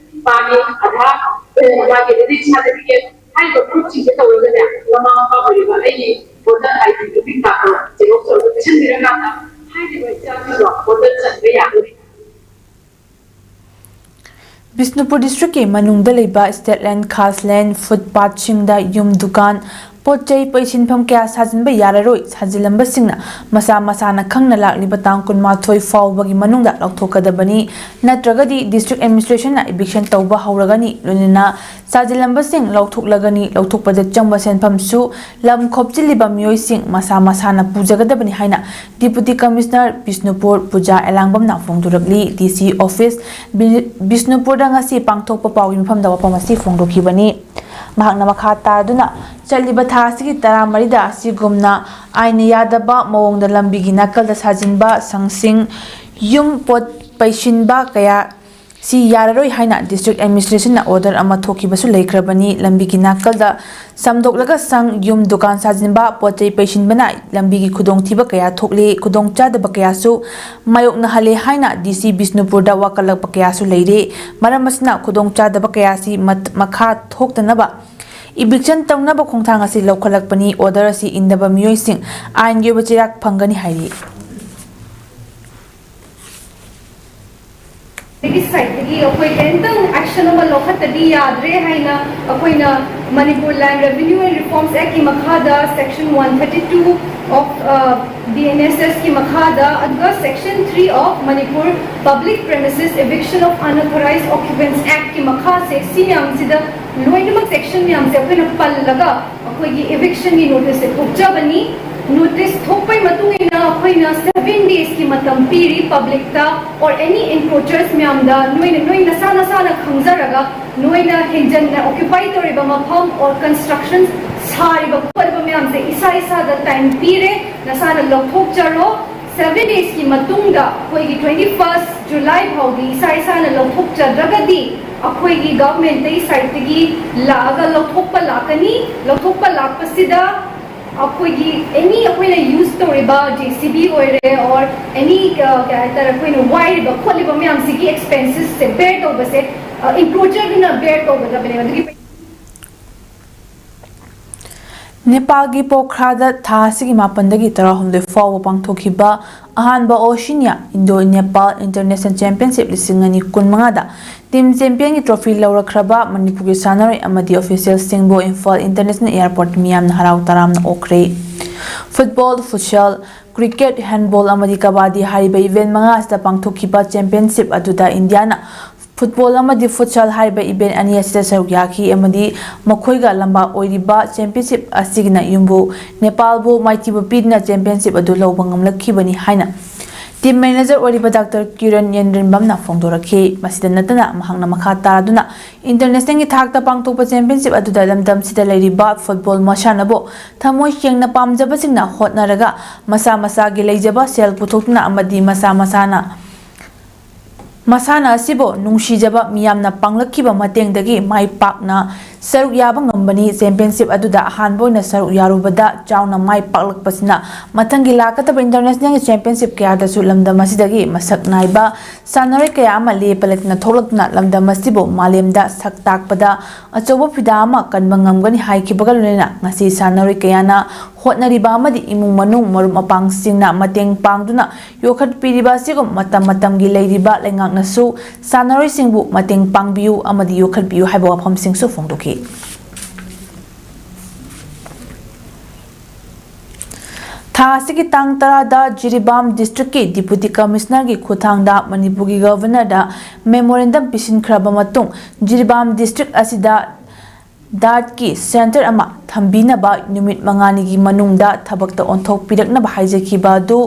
ꯄꯥꯟꯒꯤ ꯑꯙꯥꯔ, ꯃꯥꯒꯤ ꯔꯤꯂꯤꯐ ꯁꯥꯔꯇꯤꯐꯤꯀꯦꯠ ꯍꯥꯏꯔꯤꯕ ꯄ꯭ꯔꯨꯐꯁꯤꯡꯁꯦ ꯇꯧꯔꯒꯅꯦ ꯃꯃꯥ ꯃꯄꯥ ꯑꯣꯏꯔꯤꯕ ꯑꯩꯒꯤ ꯚꯣꯇꯔ ꯑꯥꯏ ꯗꯤ ꯒ꯭ꯔꯤꯇꯤꯡ ꯀꯥꯔꯗꯇꯣ ꯖꯦꯔꯣꯛꯁ ꯇꯧꯔꯒ ꯄꯤꯁꯤꯟꯕꯤꯔꯀꯥꯟꯗ ꯍꯥꯏꯔꯤꯕ ꯏꯆꯥꯁꯤꯡꯗꯣ ꯚꯣꯇꯔ ꯆꯟꯕ ꯌꯥꯗꯣꯔꯤ꯫ ꯕꯤꯁꯅꯨꯄꯨꯔ ꯗꯤꯁꯇ꯭ꯔꯤꯛꯀꯤ ꯃꯅꯨꯡꯗ ꯂꯩꯕ ꯁ꯭ꯇꯦꯠ ꯂꯦꯟ, ꯈꯥꯁ ꯂꯦꯟ, ꯐꯨꯠꯄꯥꯠꯁꯤꯡꯗ ꯌꯨꯝ, ꯗꯨꯀꯥꯟ, ꯄꯣꯠ ꯆꯩ ꯄꯩꯁꯤꯟꯐꯝ ꯀꯌꯥ ꯁꯥꯖꯤꯟꯕ ꯌꯥꯔꯔꯣꯏ꯫ ꯁꯥꯖꯤꯜꯂꯝꯕꯁꯤꯡꯅ ꯃꯁꯥ ꯃꯁꯥꯅ ꯈꯪꯅ ꯂꯥꯛꯂꯤꯕ ꯇꯥꯡ ꯀꯨꯟꯃꯥꯊꯣꯏ ꯐꯥꯎꯕꯒꯤ ꯃꯅꯨꯡꯗ ꯂꯧꯊꯣꯛꯀꯗꯕꯅꯤ, ꯅꯠꯇ꯭ꯔꯒꯗꯤ ꯗꯤꯁꯇ꯭ꯔꯤꯛ ꯑꯦꯗꯃꯤꯅꯤꯁꯇ꯭ꯔꯦꯁꯟꯅ ꯏꯚꯤꯛꯁꯟ ꯇꯧꯕ ꯍꯧꯔꯒꯅꯤ꯫ ꯂꯣꯏꯅꯅ ꯁꯥꯖꯤꯜꯂꯝꯕꯁꯤꯡ ꯂꯧꯊꯣꯛꯂꯒꯅꯤ꯫ ꯂꯧꯊꯣꯛꯄꯗ ꯆꯪꯕ ꯁꯦꯟꯐꯝꯁꯨ ꯂꯝ ꯈꯣꯞꯆꯤꯜꯂꯤꯕ ꯃꯤꯑꯣꯏꯁꯤꯡ ꯃꯁꯥ ꯃꯁꯥꯅ ꯄꯨꯖꯒꯗꯕꯅꯤ ꯍꯥꯏꯅ ꯗꯤꯄꯨꯇꯤ ꯀꯃꯤꯁꯅꯔ ꯕꯤꯁꯅꯨꯄꯨꯔ ꯄꯨꯖꯥ ꯑꯦꯂꯥꯡꯕꯝꯅ ꯐꯣꯡꯗꯣꯔꯛꯂꯤ꯫ ꯗꯤ ꯁꯤ ꯑꯣꯐꯤꯁ ꯕꯤ-, ꯕꯤꯁꯅꯨꯄꯨꯔꯗ ꯉꯁꯤ ꯄꯥꯡꯊꯣꯛꯄ ꯄꯥꯎꯒꯤ ꯃꯤꯐꯝꯗ ꯋꯥꯐꯝ ꯑꯁꯤ ꯐꯣꯡꯗꯣꯛꯈꯤꯕꯅꯤ꯫ ꯃꯍꯥꯛꯅ ꯃꯈꯥ ꯇꯥꯗꯨꯅ ꯆꯠꯂꯤꯕ ꯊꯥ ꯑꯁꯤꯒꯤ ꯇꯔꯥꯃꯔꯤꯗ ꯑꯁꯤꯒꯨꯝꯅ ꯑꯥꯏꯟꯅ ꯌꯥꯗꯕ ꯃꯑꯣꯡꯗ ꯂꯝꯕꯤꯒꯤ ꯅꯥꯀꯜꯗ ꯁꯥꯖꯤꯟꯕ ꯁꯪꯁꯤꯡ, ꯌꯨꯝ ꯄꯣꯠ ꯄꯩꯁꯤꯟꯕ ꯀꯌꯥ ꯁꯤ ꯌꯥꯔꯔꯣꯏ ꯍꯥꯏꯅ district administration ꯅ order ꯑꯃ ꯊꯣꯛꯈꯤꯕꯁꯨ ꯂꯩꯈ꯭ꯔꯕꯅꯤ꯫ ꯂꯝꯕꯤꯒꯤ ꯅꯥꯀꯜꯗ ꯁꯝꯗꯣꯛꯂꯒ ꯁꯪ, ꯌꯨꯝ, ꯗꯨꯀꯥꯟ ꯁꯥꯖꯤꯟꯕ, ꯄꯣꯠ ꯆꯩ ꯄꯩꯁꯤꯟꯕꯅ ꯂꯝꯕꯤꯒꯤ ꯈꯨꯗꯣꯡꯊꯤꯕ ꯀꯌꯥ ꯊꯣꯛꯂꯦ, ꯈꯨꯗꯣꯡꯆꯥꯗꯕ ꯀꯌꯥꯁꯨ ꯃꯥꯌꯣꯛꯅꯍꯜꯂꯦ ꯍꯥꯏꯅ D C ꯕꯤꯁꯅꯨꯄꯨꯔꯗ ꯋꯥꯀꯠꯂꯛꯄ ꯀꯌꯥꯁꯨ ꯂꯩꯔꯦ꯫ ꯃꯔꯝ ꯑꯁꯤꯅ ꯈꯨꯗꯣꯡꯆꯥꯗꯕ ꯀꯌꯥꯁꯤ ꯃꯠ-, ꯃꯈꯥ ꯊꯣꯛꯇꯅꯕ eviction ꯇꯧꯅꯕ ꯈꯣꯡꯊꯥꯡ ꯑꯁꯤ ꯂꯧꯈꯠꯂꯛꯄꯅꯤ꯫ Order ꯑꯁꯤ ꯏꯟꯗꯕ ꯃꯤꯑꯣꯏꯁꯤꯡ ꯑꯥꯏꯟꯒꯤ ꯑꯣꯏꯕ ꯆꯩꯔꯥꯛ ꯐꯪꯒꯅꯤ ꯍꯥꯏꯔꯤ꯫ ꯑꯩꯒꯤ side ꯇꯒꯤ ꯑꯩꯈꯣꯏ ꯀꯔꯤꯝꯇꯪ action ꯑꯃ ꯂꯧꯈꯠꯇꯗꯤ ꯌꯥꯗ꯭ꯔꯦ ꯍꯥꯏꯅ ꯑꯩꯈꯣꯏꯅ Manipur Land Revenue and Reforms Act ꯀꯤ ꯃꯈꯥꯗ section one thirty two of, uh, B N S S ꯀꯤ ꯃꯈꯥꯗ, ꯑꯗꯨꯒ section three of Manipur Public Premises Eviction of Unauthorized Occupants Act ꯀꯤ ꯃꯈꯥꯁꯦ, ꯁꯤ ꯃꯌꯥꯝꯁꯤꯗ ꯂꯣꯏꯅꯃꯛ section ꯃꯌꯥꯝꯁꯦ ꯑꯩꯈꯣꯏꯅ ꯄꯜꯂꯒ ꯑꯩꯈꯣꯏꯒꯤ eviction ꯒꯤ notice ꯁꯦ ꯊꯣꯛꯆꯕꯅꯤ꯫ Notice ꯊꯣꯛꯄꯩ ꯃꯇꯨꯡ ꯏꯟꯅ ꯑꯩꯈꯣꯏꯅ seven days ꯀꯤ ꯃꯇꯝ ꯄꯤꯔꯤ public ꯇ, or any encroachers ꯃꯌꯥꯝꯗ, ꯅꯣꯏꯅ, ꯅꯣꯏ ꯅꯁꯥ ꯅꯁꯥꯅ ꯈꯪꯖꯔꯒ ꯅꯣꯏꯅ ꯍꯦꯟꯖꯟꯅ occupy ꯇꯧꯔꯤꯕ ꯃꯐꯝ or construction ꯁꯥꯔꯤꯕ ꯈꯣꯠꯂꯤꯕ ꯃꯌꯥꯝꯁꯦ ꯏꯁꯥ ꯏꯁꯥꯗ time ꯄꯤꯔꯦ, ꯅꯁꯥꯅ ꯂꯧꯊꯣꯛꯆꯔꯣ꯫ Seven days ꯀꯤ ꯃꯇꯨꯡꯗ ꯑꯩꯈꯣꯏꯒꯤ twenty first July ꯐꯥꯎꯗꯤ ꯏꯁꯥ ꯏꯁꯥꯅ ꯂꯧꯊꯣꯛꯆꯗ꯭ꯔꯒꯗꯤ ꯑꯩꯈꯣꯏꯒꯤ government ꯇꯒꯤ side ꯇꯒꯤ ꯂꯥꯛꯑꯒ ꯂꯧꯊꯣꯛꯄ ꯂꯥꯛꯀꯅꯤ꯫ ꯂꯧꯊꯣꯛꯄ ꯂꯥꯛꯄꯁꯤꯗ ꯑꯩꯈꯣꯏꯒꯤ any ꯑꯩꯈꯣꯏꯅ use ꯇꯧꯔꯤꯕ J C B ꯑꯣꯏꯔꯦ, or any, ꯑ, ꯀꯩ ꯍꯥꯏꯇꯥꯔꯦ, ꯑꯩꯈꯣꯏꯅ ꯋꯥꯏꯔꯤꯕ ꯈꯣꯠꯂꯤꯕ ꯃꯌꯥꯝꯁꯤꯒꯤ expenses ꯁꯦ bear ꯇꯧꯕꯁꯦ, ꯑ, encroacher ꯗꯨꯅ bear ꯇꯧꯒꯗꯕꯅꯦꯕ꯫ ꯑꯗꯨꯒꯤ ꯅꯦꯄꯥꯜꯒꯤ ꯄꯣꯈ꯭ꯔꯥꯗ ꯊꯥ ꯑꯁꯤꯒꯤ ꯃꯥꯄꯟꯗꯒꯤ ꯇꯔꯥꯍꯨꯝꯗꯣꯏ ꯐꯥꯎꯕ ꯄꯥꯡꯊꯣꯛꯈꯤꯕ ꯑꯍꯥꯟꯕ Oceania Indo Nepal International Championship ꯂꯤꯁꯤꯡ ꯑꯅꯤ ꯀꯨꯟꯃꯉꯥꯗ team champion ꯒꯤ trophy ꯂꯧꯔꯛꯈ꯭ꯔꯕ ꯃꯅꯤꯄꯨꯔꯒꯤ ꯁꯥꯟꯅꯔꯣꯏ ꯑꯃꯗꯤ official ꯁꯤꯡꯕꯨ ꯏꯝꯐꯥꯜ International Airport ꯇ ꯃꯤꯌꯥꯝꯅ ꯍꯔꯥꯎ ꯇꯔꯥꯝꯅ ꯑꯣꯛꯈ꯭ꯔꯦ꯫ Football, futsal, cricket, handball ꯑꯃꯗꯤ ꯀꯕꯥꯗꯤ ꯍꯥꯏꯔꯤꯕ event ꯃꯉꯥ ꯑꯁꯤꯗ ꯄꯥꯡꯊꯣꯛꯈꯤꯕ championship ꯑꯗꯨꯗ ꯏꯟꯗꯤꯌꯥꯅ football ꯑꯃꯗꯤ futsal ꯍꯥꯏꯔꯤꯕ event ꯑꯅꯤ ꯑꯁꯤꯗ ꯁꯔꯨꯛ ꯌꯥꯈꯤ ꯑꯃꯗꯤ ꯃꯈꯣꯏꯒ ꯂꯝꯕꯥ ꯑꯣꯏꯔꯤꯕ championship ꯑꯁꯤꯒꯤꯅ ꯌꯨꯝꯕꯨ ꯅꯦꯄꯥꯜꯕꯨ ꯃꯥꯏꯊꯤꯕ ꯄꯤꯗꯨꯅ championship ꯑꯗꯨ ꯂꯧꯕ ꯉꯝꯂꯛꯈꯤꯕꯅꯤ ꯍꯥꯏꯅ ꯇꯤꯝ ꯃꯦꯅꯦꯖꯔ ꯑꯣꯏꯔꯤꯕ ꯗꯥꯛꯇꯔ ꯀꯤꯔꯟ ꯌꯦꯟꯗ꯭ꯔꯤꯟꯕꯝꯅ ꯐꯣꯡꯗꯣꯔꯛꯈꯤ꯫ ꯃꯁꯤꯗ ꯅꯠꯇꯅ ꯃꯍꯥꯛꯅ ꯃꯈꯥ ꯇꯥꯗꯨꯅ ꯏꯟꯇꯔꯅꯦꯁꯅꯦꯜꯒꯤ ꯊꯥꯛꯇ ꯄꯥꯡꯊꯣꯛꯄ ꯆꯦꯝꯄꯤꯌꯟꯁꯤꯞ ꯑꯗꯨꯗ ꯂꯝꯗꯝꯁꯤꯗ ꯂꯩꯔꯤꯕ ꯐꯨꯠꯕꯣꯜ ꯃꯁꯥꯟꯅꯕꯨ ꯊꯃꯣꯏ ꯁꯦꯡꯅ ꯄꯥꯝꯖꯕꯁꯤꯡꯅ ꯍꯣꯠꯅꯔꯒ ꯃꯁꯥ ꯃꯁꯥꯒꯤ ꯂꯩꯖꯕ ꯁꯦꯜ ꯄꯨꯊꯣꯛꯇꯨꯅ ꯑꯃꯗꯤ ꯃꯁꯥ ꯃꯁꯥꯅ ꯃꯁꯥꯟꯅ ꯑꯁꯤꯕꯨ ꯅꯨꯡꯁꯤꯖꯕ ꯃꯤꯌꯥꯝꯅ ꯄꯥꯡꯂꯛꯈꯤꯕ ꯃꯇꯦꯡꯗꯒꯤ ꯃꯥꯏ ꯄꯥꯛꯅ ꯁꯔꯨꯛ ꯌꯥꯕ ꯉꯝꯕꯅꯤ꯫ ꯆꯦꯝꯄꯤꯌꯟꯁꯤꯞ ꯑꯗꯨꯗ ꯑꯍꯥꯟꯕ ꯑꯣꯏꯅ ꯁꯔꯨꯛ ꯌꯥꯔꯨꯕꯗ ꯆꯥꯎꯅ ꯃꯥꯏ ꯄꯥꯛꯂꯛꯄꯁꯤꯅ ꯃꯊꯪꯒꯤ ꯂꯥꯛꯀꯗꯕ ꯏꯟꯇꯔꯅꯦꯁꯅꯦꯜꯒꯤ ꯆꯦꯝꯄꯤꯌꯟꯁꯤꯞ ꯀꯌꯥꯗꯁꯨ ꯂꯝꯗꯝ ꯑꯁꯤꯗꯒꯤ ꯃꯁꯛ ꯅꯥꯏꯕ ꯁꯥꯟꯅꯔꯣꯏ ꯀꯌꯥ ꯑꯃ ꯂꯦꯞꯄ ꯂꯩꯇꯅ ꯊꯣꯛꯂꯛꯇꯨꯅ ꯂꯝꯗꯝ ꯑꯁꯤꯕꯨ ꯃꯥꯂꯦꯝꯗ ꯁꯛ ꯇꯥꯛꯄꯗ ꯑꯆꯧꯕ ꯐꯤꯗꯥ ꯑꯃ ꯀꯟꯕ ꯉꯝꯒꯅꯤ ꯍꯥꯏꯈꯤꯕꯒ ꯂꯣꯏꯅꯅ ꯉꯁꯤ ꯁꯥꯟꯅꯔꯣꯏ ꯀꯌꯥꯅ ꯍꯣꯠꯅꯔꯤꯕ ꯑꯃꯗꯤ ꯏꯃꯨꯡ ꯃꯅꯨꯡ ꯃꯔꯨꯞ ꯃꯄꯥꯡꯁꯤꯡꯅ ꯃꯇꯦꯡ ꯄꯥꯡꯗꯨꯅ ꯌꯣꯛꯈꯠꯄꯤꯔꯤꯕ ꯑꯁꯤꯒꯨꯝ ꯃꯇꯝ ꯃꯇꯝꯒꯤ ꯂꯩꯔꯤꯕ ꯂꯩꯉꯥꯛꯅꯁꯨ ꯁꯥꯟꯅꯔꯣꯏꯁꯤꯡꯕꯨ ꯃꯇꯦꯡ ꯄꯥꯡꯕꯤꯌꯨ ꯑꯃꯗꯤ ꯌꯣꯛꯈꯠꯄꯤꯌꯨ ꯍꯥꯏꯕ ꯋꯥꯐꯝꯁꯤꯡꯁꯨ ꯐꯣꯡꯗꯣꯛꯈꯤ꯫ ꯊꯥ ꯑꯁꯤꯒꯤ ꯇꯥꯡ ꯇꯔꯥꯗ ꯖꯤꯔꯤꯕꯥꯝ ꯗꯤꯁꯇ꯭ꯔꯤꯛꯀꯤ ꯗꯤꯄꯨꯇꯤ ꯀꯃꯤꯁꯅꯔꯒꯤ ꯈꯨꯠꯊꯥꯡꯗ ꯃꯅꯤꯄꯨꯔꯒꯤ ꯒꯚꯔꯅꯔꯗ ꯃꯦꯃꯣꯔꯦꯟꯗꯝ ꯄꯤꯁꯤꯟꯈ꯭ꯔꯕ ꯃꯇꯨꯡ ꯖꯤꯔꯤꯕꯥꯝ ꯗꯤꯁꯇ꯭ꯔꯤꯛ ꯑꯁꯤꯗ ꯗꯥꯏꯠꯀꯤ ꯁꯦꯟꯇꯔ ꯑꯃ ꯊꯝꯕꯤꯅꯕ ꯅꯨꯃꯤꯠ ꯃꯉꯥꯅꯤꯒꯤ ꯃꯅꯨꯡꯗ ꯊꯕꯛꯇ ꯑꯣꯟꯊꯣꯛꯄꯤꯔꯛꯅꯕ ꯍꯥꯏꯖꯈꯤꯕ ꯑꯗꯨ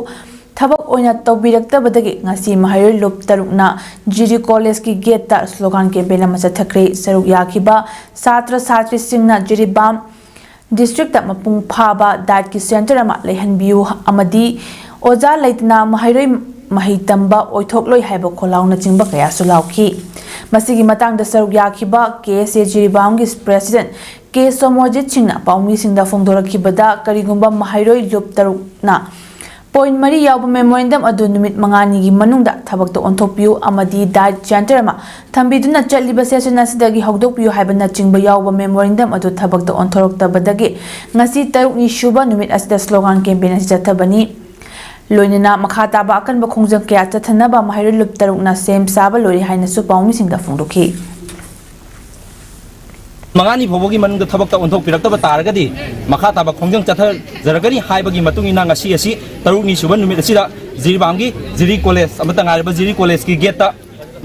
ꯊꯕꯛ ꯑꯣꯏꯅ ꯇꯧꯕꯤꯔꯛꯇꯕꯗꯒꯤ ꯉꯁꯤ ꯃꯍꯩꯔꯣꯏ ꯂꯨꯞ ꯇꯔꯨꯛꯅ ꯖꯤꯔꯤ ꯀꯣꯂꯦꯖꯀꯤ ꯒꯦꯠꯇ ꯁ꯭ꯂꯣꯒꯥꯟ ꯀꯦꯝꯄꯦꯟ ꯑꯃ ꯆꯠꯊꯈ꯭ꯔꯦ꯫ ꯁꯔꯨꯛ ꯌꯥꯈꯤꯕ ꯁꯥꯇ꯭ꯔ ꯁꯥꯇ꯭ꯔꯤꯁꯤꯡꯅ ꯖꯤꯔꯤꯕꯥꯝ ꯗꯤꯁꯇ꯭ꯔꯤꯛꯇ ꯃꯄꯨꯡ ꯐꯥꯕ ꯗꯥꯏꯠꯀꯤ ꯁꯦꯟꯇꯔ ꯑꯃ ꯂꯩꯍꯟꯕꯤꯌꯨ ꯑꯃꯗꯤ ꯑꯣꯖꯥ ꯂꯩꯇꯅ ꯃꯍꯩꯔꯣꯏ ꯃꯍꯩ ꯇꯝꯕ ꯑꯣꯏꯊꯣꯛꯂꯣꯏ ꯍꯥꯏꯕ ꯈꯣꯜꯂꯥꯎꯅꯆꯤꯡꯕ ꯀꯌꯥꯁꯨ ꯂꯥꯎꯈꯤ꯫ ꯃꯁꯤꯒꯤ ꯃꯇꯥꯡꯗ ꯁꯔꯨꯛ ꯌꯥꯈꯤꯕ ꯀꯦ ꯑꯦꯁ ꯑꯦ ꯖꯤꯔꯤꯕꯥꯝꯒꯤ ꯄ꯭ꯔꯦꯁꯤꯗꯦꯟꯠ ꯀꯦ ꯁꯣꯃꯣꯖꯤꯠ ꯁꯤꯡꯅ ꯄꯥꯎꯃꯤꯁꯤꯡꯗ ꯐꯣꯡꯗꯣꯔꯛꯈꯤꯕꯗ ꯀꯔꯤꯒꯨꯝꯕ ꯃꯍꯩꯔꯣꯏ ꯂꯨꯞ ꯇꯔꯨꯛꯅ ꯄꯣꯏꯟꯠ ꯃꯔꯤ ꯌꯥꯎꯕ ꯃꯦꯃꯣꯔꯦꯟꯗꯝ ꯑꯗꯨ ꯅꯨꯃꯤꯠ ꯃꯉꯥꯅꯤꯒꯤ ꯃꯅꯨꯡꯗ ꯊꯕꯛꯇ ꯑꯣꯟꯊꯣꯛꯄꯤꯌꯨ ꯑꯃꯗꯤ ꯗꯥꯏꯠ ꯁꯦꯟꯇꯔ ꯑꯃ ꯊꯝꯕꯤꯗꯨꯅ ꯆꯠꯂꯤꯕ ꯁꯦꯁꯟ ꯑꯁꯤꯗꯒꯤ ꯍꯧꯗꯣꯛꯄꯤꯌꯨ ꯍꯥꯏꯕꯅꯆꯤꯡꯕ ꯌꯥꯎꯕ ꯃꯦꯃꯣꯔꯦꯟꯗꯝ ꯑꯗꯨ ꯊꯕꯛꯇ ꯑꯣꯟꯊꯣꯔꯛꯇꯕꯗꯒꯤ ꯉꯁꯤ ꯇꯔꯨꯛꯅꯤ ꯁꯨꯕ ꯅꯨꯃꯤꯠ ꯑꯁꯤꯗ ꯁ꯭ꯂꯣꯒꯥꯟ ꯀꯦꯝꯄꯦꯟ ꯑꯁꯤ ꯆꯠꯊꯕꯅꯤ꯫ ꯂꯣꯏꯅꯅ ꯃꯈꯥ ꯇꯥꯕ ꯑꯀꯟꯕ ꯈꯣꯡꯖꯪ ꯀꯌꯥ ꯆꯠꯊꯅꯕ ꯃꯍꯩꯔꯣꯏ ꯂꯨꯞ ꯇꯔꯨꯛꯅ ꯁꯦꯝ ꯁꯥꯕ ꯂꯣꯏꯔꯦ ꯍꯥꯏꯅꯁꯨ ꯄꯥꯎꯃꯤꯁꯤꯡꯗ ꯐꯣꯡꯗꯣꯛꯈꯤ꯫ ꯃꯉꯥꯅꯤ ꯐꯥꯎꯕꯒꯤ ꯃꯅꯨꯡꯗ ꯊꯕꯛꯇ ꯑꯣꯟꯊꯣꯛꯄꯤꯔꯛꯇꯕ ꯇꯥꯔꯒꯗꯤ ꯃꯈꯥ ꯇꯥꯕ ꯈꯣꯡꯖꯪ ꯆꯠꯊꯖꯔꯛꯀꯅꯤ ꯍꯥꯏꯕꯒꯤ ꯃꯇꯨꯡ ꯏꯟꯅ ꯉꯁꯤ ꯑꯁꯤ ꯇꯔꯨꯛꯅꯤ ꯁꯨꯕ ꯅꯨꯃꯤꯠ ꯑꯁꯤꯗ ꯖꯤꯔꯤꯕꯥꯝꯒꯤ ꯖꯤꯔꯤ ꯀꯣꯂꯦꯖ ꯑꯃꯠꯇ ꯉꯥꯏꯔꯕ ꯖꯤꯔꯤ ꯀꯣꯂꯦꯖꯀꯤ ꯒꯦꯠꯇ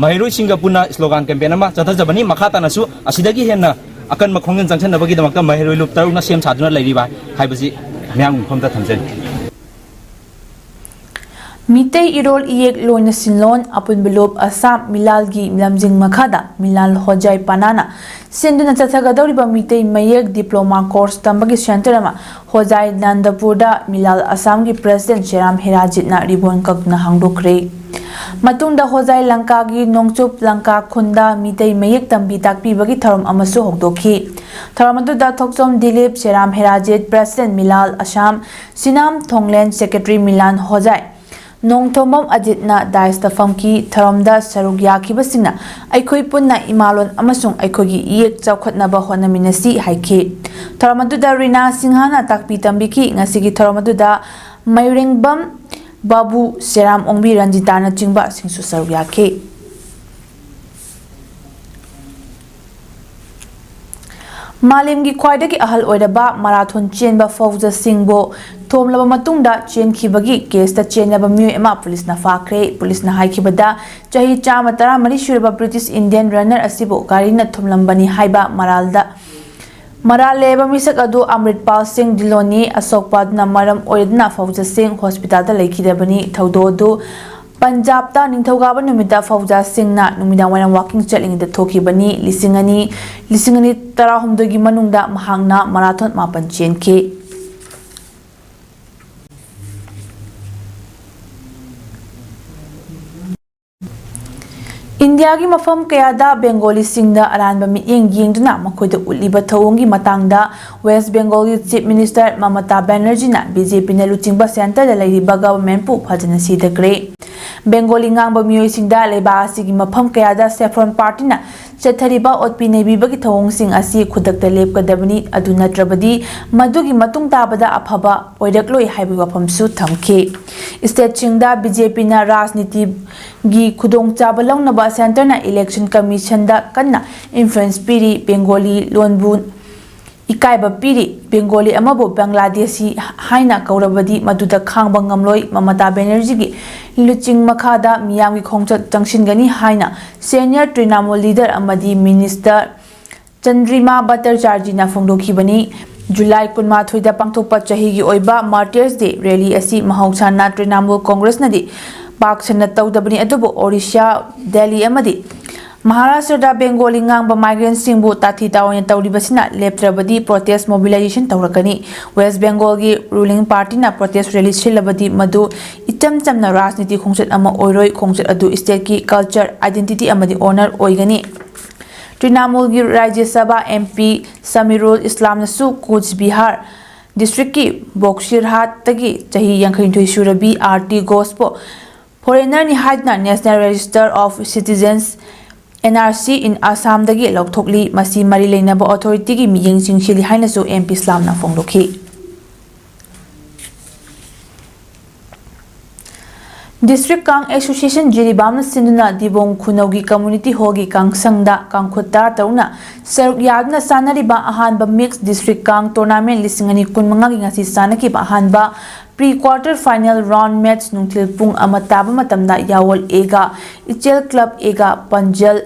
ꯃꯍꯩꯔꯣꯏꯁꯤꯡꯒ ꯄꯨꯟꯅ ꯁ꯭ꯂꯣꯒꯥꯟ ꯀꯦꯝꯄꯦꯟ ꯑꯃ ꯆꯠꯊꯖꯕꯅꯤ꯫ ꯃꯈꯥ ꯇꯥꯅꯁꯨ ꯑꯁꯤꯗꯒꯤ ꯍꯦꯟꯅ ꯑꯀꯟꯕ ꯈꯣꯡꯖꯪ ꯆꯪꯁꯤꯟꯅꯕꯒꯤꯗꯃꯛꯇ ꯃꯍꯩꯔꯣꯏ ꯂꯨꯞ ꯇꯔꯨꯛꯅ ꯁꯦꯝ ꯁꯥꯗꯨꯅ ꯂꯩꯔꯤꯕ ꯍꯥꯏꯕꯁꯤ ꯃꯌꯥꯝꯒꯤ ꯃꯐꯝꯗ ꯊꯝꯖꯔꯤ꯫ ꯃꯤꯇꯩ ꯏꯔꯣꯜ ꯏꯌꯦꯛ ꯂꯣꯏꯅ ꯁꯤꯟꯂꯣꯟ ꯑꯄꯨꯟꯕ ꯂꯨꯞ ꯑꯁꯥꯝ ꯃꯤꯂꯥꯜꯒꯤ ꯂꯝꯖꯤꯡ ꯃꯈꯥꯗ ꯃꯤꯂꯥꯜ ꯍꯣꯖꯥꯏ ꯄꯅꯥꯅ ꯁꯤꯟꯗꯨꯅ ꯆꯠꯊꯒꯗꯧꯔꯤꯕ ꯃꯤꯇꯩ ꯃꯌꯦꯛ diploma course ꯇꯝꯕꯒꯤ center ꯑꯃ ꯍꯣꯖꯥꯏ ꯅꯟꯗꯄꯨꯔꯗ ꯃꯤꯂꯥꯜ ꯑꯁꯥꯝꯒꯤ president ꯁꯦꯔꯥꯝ ꯍꯦꯔꯥꯖꯤꯠꯅ ribbon ꯀꯛꯇꯨꯅ ꯍꯥꯡꯗꯣꯛꯈ꯭ꯔꯦ꯫ ꯃꯇꯨꯡꯗ ꯍꯣꯖꯥꯏ ꯂꯪꯀꯥꯒꯤ ꯅꯣꯡꯆꯨꯞ ꯂꯪꯀꯥ ꯈꯨꯟꯗ ꯃꯤꯇꯩ ꯃꯌꯦꯛ ꯇꯝꯕꯤ ꯇꯥꯛꯄꯤꯕꯒꯤ ꯊꯧꯔꯝ ꯑꯃꯁꯨ ꯍꯧꯗꯣꯛꯈꯤ꯫ ꯊꯧꯔꯝ ꯑꯗꯨꯗ ꯊꯣꯛꯆꯣꯝ ꯗꯤꯂꯤꯞ, ꯁꯦꯔꯥꯝ ꯍꯦꯔꯥꯖꯤꯠ, president ꯃꯤꯂꯥꯜ ꯑꯁꯥꯝ, ꯁꯤꯅꯥꯝ ꯊꯣꯡꯂꯦꯟ, secretary ꯃꯤꯂꯥꯟ ꯍꯣꯖꯥꯏ, ꯅꯣꯡꯊꯣꯝꯕꯝ ꯑꯖꯤꯠꯅ dais ꯇ ꯐꯝꯈꯤ꯫ ꯊꯧꯔꯝꯗ ꯁꯔꯨꯛ ꯌꯥꯈꯤꯕꯁꯤꯡꯅ "ꯑꯩꯈꯣꯏ ꯄꯨꯟꯅ ꯏꯃꯥꯂꯣꯟ ꯑꯃꯁꯨꯡ ꯑꯩꯈꯣꯏꯒꯤ ꯏꯌꯦꯛ ꯆꯥꯎꯈꯠꯅꯕ ꯍꯣꯠꯅꯃꯤꯟꯅꯁꯤ" ꯍꯥꯏꯈꯤ꯫ ꯊꯧꯔꯝ ꯑꯗꯨꯗ ꯔꯤꯅꯥ ꯁꯤꯡꯍꯅ ꯇꯥꯛꯄꯤ ꯇꯝꯕꯤꯈꯤ꯫ ꯉꯁꯤꯒꯤ ꯊꯧꯔꯝ ꯑꯗꯨꯗ ꯃꯌꯨꯔꯦꯡꯕꯝ ꯕꯥꯕꯨ, ꯁꯦꯔꯥꯝ ꯑꯣꯡꯕꯤ ꯔꯟꯖꯤꯇꯥꯅꯆꯤꯡꯕꯁꯤꯡꯁꯨ ꯁꯔꯨꯛ ꯌꯥꯈꯤ꯫ ꯃꯥꯂꯦꯝꯒꯤ ꯈ꯭ꯋꯥꯏꯗꯒꯤ ꯑꯍꯜ ꯑꯣꯏꯔꯕ marathon ꯆꯦꯟꯕ ꯐꯧꯖ ꯁꯤꯡꯕꯨ ꯊꯣꯝꯂꯕ ꯃꯇꯨꯡꯗ ꯆꯦꯟꯈꯤꯕꯒꯤ case ꯇ ꯆꯦꯟꯅꯕ ꯃꯤꯑꯣꯏ ꯑꯃ ꯄꯨꯂꯤꯁꯅ ꯐꯥꯈ꯭ꯔꯦ꯫ ꯄꯨꯂꯤꯁꯅ ꯍꯥꯏꯈꯤꯕꯗ, ꯆꯍꯤ ꯆꯥꯝꯃ ꯇꯔꯥꯃꯔꯤ ꯁꯨꯔꯕ British Indian runner ꯑꯁꯤꯕꯨ ꯒꯥꯔꯤꯅ ꯊꯣꯝꯂꯝꯕꯅꯤ ꯍꯥꯏꯕ ꯃꯔꯥꯜꯗ, ꯃꯔꯥꯜ ꯂꯩꯔꯕ ꯃꯤꯁꯛ ꯑꯗꯨ ꯑꯃ꯭ꯔꯤꯠꯄꯥꯜ ꯁꯤꯡ ꯙꯤꯂꯣꯟꯅꯤ ꯑꯁꯣꯛꯄ ꯑꯗꯨꯅ ꯃꯔꯝ ꯑꯣꯏꯗꯨꯅ ꯐꯧꯖ ꯁꯤꯡ ꯍꯣꯁꯄꯤꯇꯥꯜꯗ ꯂꯩꯈꯤꯗꯕꯅꯤ꯫ ꯊꯧꯗꯣꯛ ꯑꯗꯨ ꯄꯟꯖꯥꯕꯇ ꯅꯤꯡꯊꯧꯀꯥꯕ ꯅꯨꯃꯤꯠꯇ ꯐꯧꯖꯥ ꯁꯤꯡꯅ ꯅꯨꯃꯤꯗꯥꯡ ꯋꯥꯏꯔꯝ walking ꯆꯠꯂꯤꯉꯩꯗ ꯊꯣꯛꯈꯤꯕꯅꯤ꯫ ꯂꯤꯁꯤꯡ ꯑꯅꯤ, ꯂꯤꯁꯤꯡ ꯑꯅꯤ ꯇꯔꯥꯍꯨꯝꯗꯣꯏꯒꯤ ꯃꯅꯨꯡꯗ ꯃꯍꯥꯛꯅ marathon ꯃꯥꯄꯟ ꯆꯦꯟꯈꯤ꯫ ꯏꯟꯗꯤꯌꯥꯒꯤ ꯃꯐꯝ ꯀꯌꯥꯗ ꯕꯦꯡꯒꯣꯂꯤꯁꯤꯡꯗ ꯑꯔꯥꯟꯕ ꯃꯤꯠꯌꯦꯡ ꯌꯦꯡꯗꯨꯅ ꯃꯈꯣꯏꯗ ꯎꯠꯂꯤꯕ ꯊꯧꯑꯣꯡꯒꯤ ꯃꯇꯥꯡꯗ West Bengalꯒꯤ Chief Minister ꯃꯃꯇꯥ ꯕꯦꯅꯔꯖꯤꯅ BJPꯅ ꯂꯨꯆꯤꯡꯕ centreꯗ ꯂꯩꯔꯤꯕ governmentꯄꯨ ꯐꯖꯅ ꯁꯤꯊꯈ꯭ꯔꯦ꯫ ꯕꯦꯡꯒꯣꯂꯤ ꯉꯥꯡꯕ ꯃꯤꯑꯣꯏꯁꯤꯡꯗ ꯂꯩꯕꯥꯛ ꯑꯁꯤꯒꯤ ꯃꯐꯝ ꯀꯌꯥꯗ Saffron partyꯅ ꯆꯠꯊꯔꯤꯕ ꯑꯣꯠꯄꯤ ꯅꯩꯕꯤꯕꯒꯤ ꯊꯧꯑꯣꯡꯁꯤꯡ ꯑꯁꯤ ꯈꯨꯗꯛꯇ ꯂꯦꯞꯀꯗꯕꯅꯤ, ꯑꯗꯨ ꯅꯠꯇ꯭ꯔꯕꯗꯤ ꯃꯗꯨꯒꯤ ꯃꯇꯨꯡ ꯇꯥꯕꯗ ꯑꯐꯕ ꯑꯣꯏꯔꯛꯂꯣꯏ ꯍꯥꯏꯕꯒꯤ ꯋꯥꯐꯝꯁꯨ ꯊꯝꯈꯤ꯫ Stateꯁꯤꯡꯗ BJPꯅ ꯔꯥꯖꯅꯤꯇꯤꯒꯤ ꯈꯨꯗꯣꯡꯆꯥꯕ ꯂꯧꯅꯕ centreꯅ election commissionꯗ ꯀꯟꯅ influence ꯄꯤꯔꯤ꯫ ꯕꯦꯡꯒꯣꯂꯤ ꯂꯣꯟꯕꯨ ꯏꯀꯥꯏꯕ ꯄꯤꯔꯤ꯫ ꯕꯦꯡꯒꯣꯂꯤ ꯑꯃꯕꯨ ꯕꯪꯒ꯭ꯂꯥꯗꯦꯁꯤ ꯍꯥꯏꯅ ꯀꯧꯔꯕꯗꯤ ꯃꯗꯨꯗ ꯈꯥꯡꯕ ꯉꯝꯂꯣꯏ꯫ ꯃꯃꯇꯥ ꯕꯦꯅꯔꯖꯤꯒꯤ ꯂꯨꯆꯤꯡ ꯃꯈꯥꯗ ꯃꯤꯌꯥꯝꯒꯤ ꯈꯣꯡꯆꯠ ꯆꯪꯁꯤꯟꯒꯅꯤ ꯍꯥꯏꯅ senior ꯇ꯭ꯔꯤꯅꯥꯃꯨꯜ leader ꯑꯃꯗꯤ minister ꯆꯟꯗ꯭ꯔꯤꯃꯥ ꯚꯠꯇꯔꯆꯥꯔꯖꯤꯅ ꯐꯣꯡꯗꯣꯛꯈꯤꯕꯅꯤ꯫ ꯖꯨꯂꯥꯏ ꯀꯨꯟꯃꯥꯊꯣꯏꯗ ꯄꯥꯡꯊꯣꯛꯄ ꯆꯍꯤꯒꯤ ꯑꯣꯏꯕ Martyrs Day rally ꯑꯁꯤ ꯃꯍꯧꯁꯥꯅ ꯇ꯭ꯔꯤꯅꯥꯃꯨꯜ ꯀꯣꯡꯒ꯭ꯔꯦꯁꯅꯗꯤ ꯄꯥꯛ ꯁꯟꯅ ꯇꯧꯗꯕꯅꯤ, ꯑꯗꯨꯕꯨ ꯑꯣꯔꯤꯁꯥ, ꯗꯦꯜꯂꯤ ꯑꯃꯗꯤ ꯃꯍꯥꯔꯥꯁꯇ꯭ꯔꯗ ꯕꯦꯡꯒꯣꯂꯤ ꯉꯥꯡꯕ migrantꯁꯤꯡꯕꯨ ꯇꯥꯊꯤ ꯇꯥꯑꯣꯏꯅ ꯇꯧꯔꯤꯕꯁꯤꯅ ꯂꯦꯞꯇ꯭ꯔꯕꯗꯤ protest mobilization ꯇꯧꯔꯛꯀꯅꯤ꯫ ꯋꯦꯁ ꯕꯦꯡꯒꯣꯜꯒꯤ ruling partyꯅ protest rally ꯁꯤꯜꯂꯕꯗꯤ ꯃꯗꯨ ꯏꯆꯝ ꯆꯝꯅ ꯔꯥꯖꯅꯤꯇꯤ ꯈꯣꯡꯆꯠ ꯑꯃ ꯑꯣꯏꯔꯣꯏ, ꯈꯣꯡꯆꯠ ꯑꯗꯨ stateꯀꯤ culture, identity ꯑꯃꯗꯤ honour ꯑꯣꯏꯒꯅꯤ꯫ ꯇ꯭ꯔꯤꯅꯥꯃꯨꯜꯒꯤ ꯔꯥꯖ꯭ꯌ ꯁꯚꯥ MP ꯁꯃꯤꯔꯨꯜ ꯏꯁꯂꯥꯝꯅꯁꯨ ꯀꯨꯆ ꯕꯤꯍꯥꯔ districtꯀꯤ ꯕꯣꯛꯁꯤꯔꯍꯥꯠꯇꯒꯤ ꯆꯍꯤ ꯌꯥꯡꯈꯩꯅꯤꯊꯣꯏ ꯁꯨꯔꯕꯤ ꯑꯥꯔꯇꯤ ꯘꯣꯁꯄꯨ foreignerꯅꯤ ꯍꯥꯏꯗꯨꯅ National Register of Citizens, NRC, in Assamꯗꯒꯤ ꯂꯧꯊꯣꯛꯂꯤ꯫ ꯃꯁꯤ ꯃꯔꯤ ꯂꯩꯅꯕ authorityꯒꯤ ꯃꯤꯠꯌꯦꯡ ꯆꯤꯡꯁꯤꯜꯂꯤ ꯍꯥꯏꯅꯁꯨ MP ꯏꯁꯂꯥꯝꯅ ꯐꯣꯡꯗꯣꯛꯈꯤ꯫ District ꯀꯥꯡ Association ꯖꯤꯔꯤꯕꯥꯝꯅ ꯁꯤꯟꯗꯨꯅ ꯗꯤꯕꯣꯡ ꯈꯨꯅꯧꯒꯤ community hallꯒꯤ ꯀꯥꯡꯁꯪꯗ ꯀꯥꯡꯈꯨꯠ ꯇꯔꯥꯇꯔꯨꯛꯅ ꯁꯔꯨꯛ ꯌꯥꯗꯨꯅ ꯆꯥꯟꯅꯔꯤꯕ ꯑꯍꯥꯟꯕ mixed district ꯀꯥꯡ tournament ꯂꯤꯁꯤꯡ ꯑꯅꯤ ꯀꯨꯟꯃꯉꯥꯒꯤ ꯉꯁꯤ ꯆꯥꯟꯅꯈꯤꯕ ꯑꯍꯥꯟꯕ pre quarter final round match ꯅꯨꯡꯊꯤꯜ ꯄꯨꯡ ꯑꯃ ꯇꯥꯕ ꯃꯇꯝꯗ ꯌꯥꯋꯣꯜ Aꯒ ꯏꯆꯦꯜ Club Aꯒ ꯄꯥꯟꯖꯜ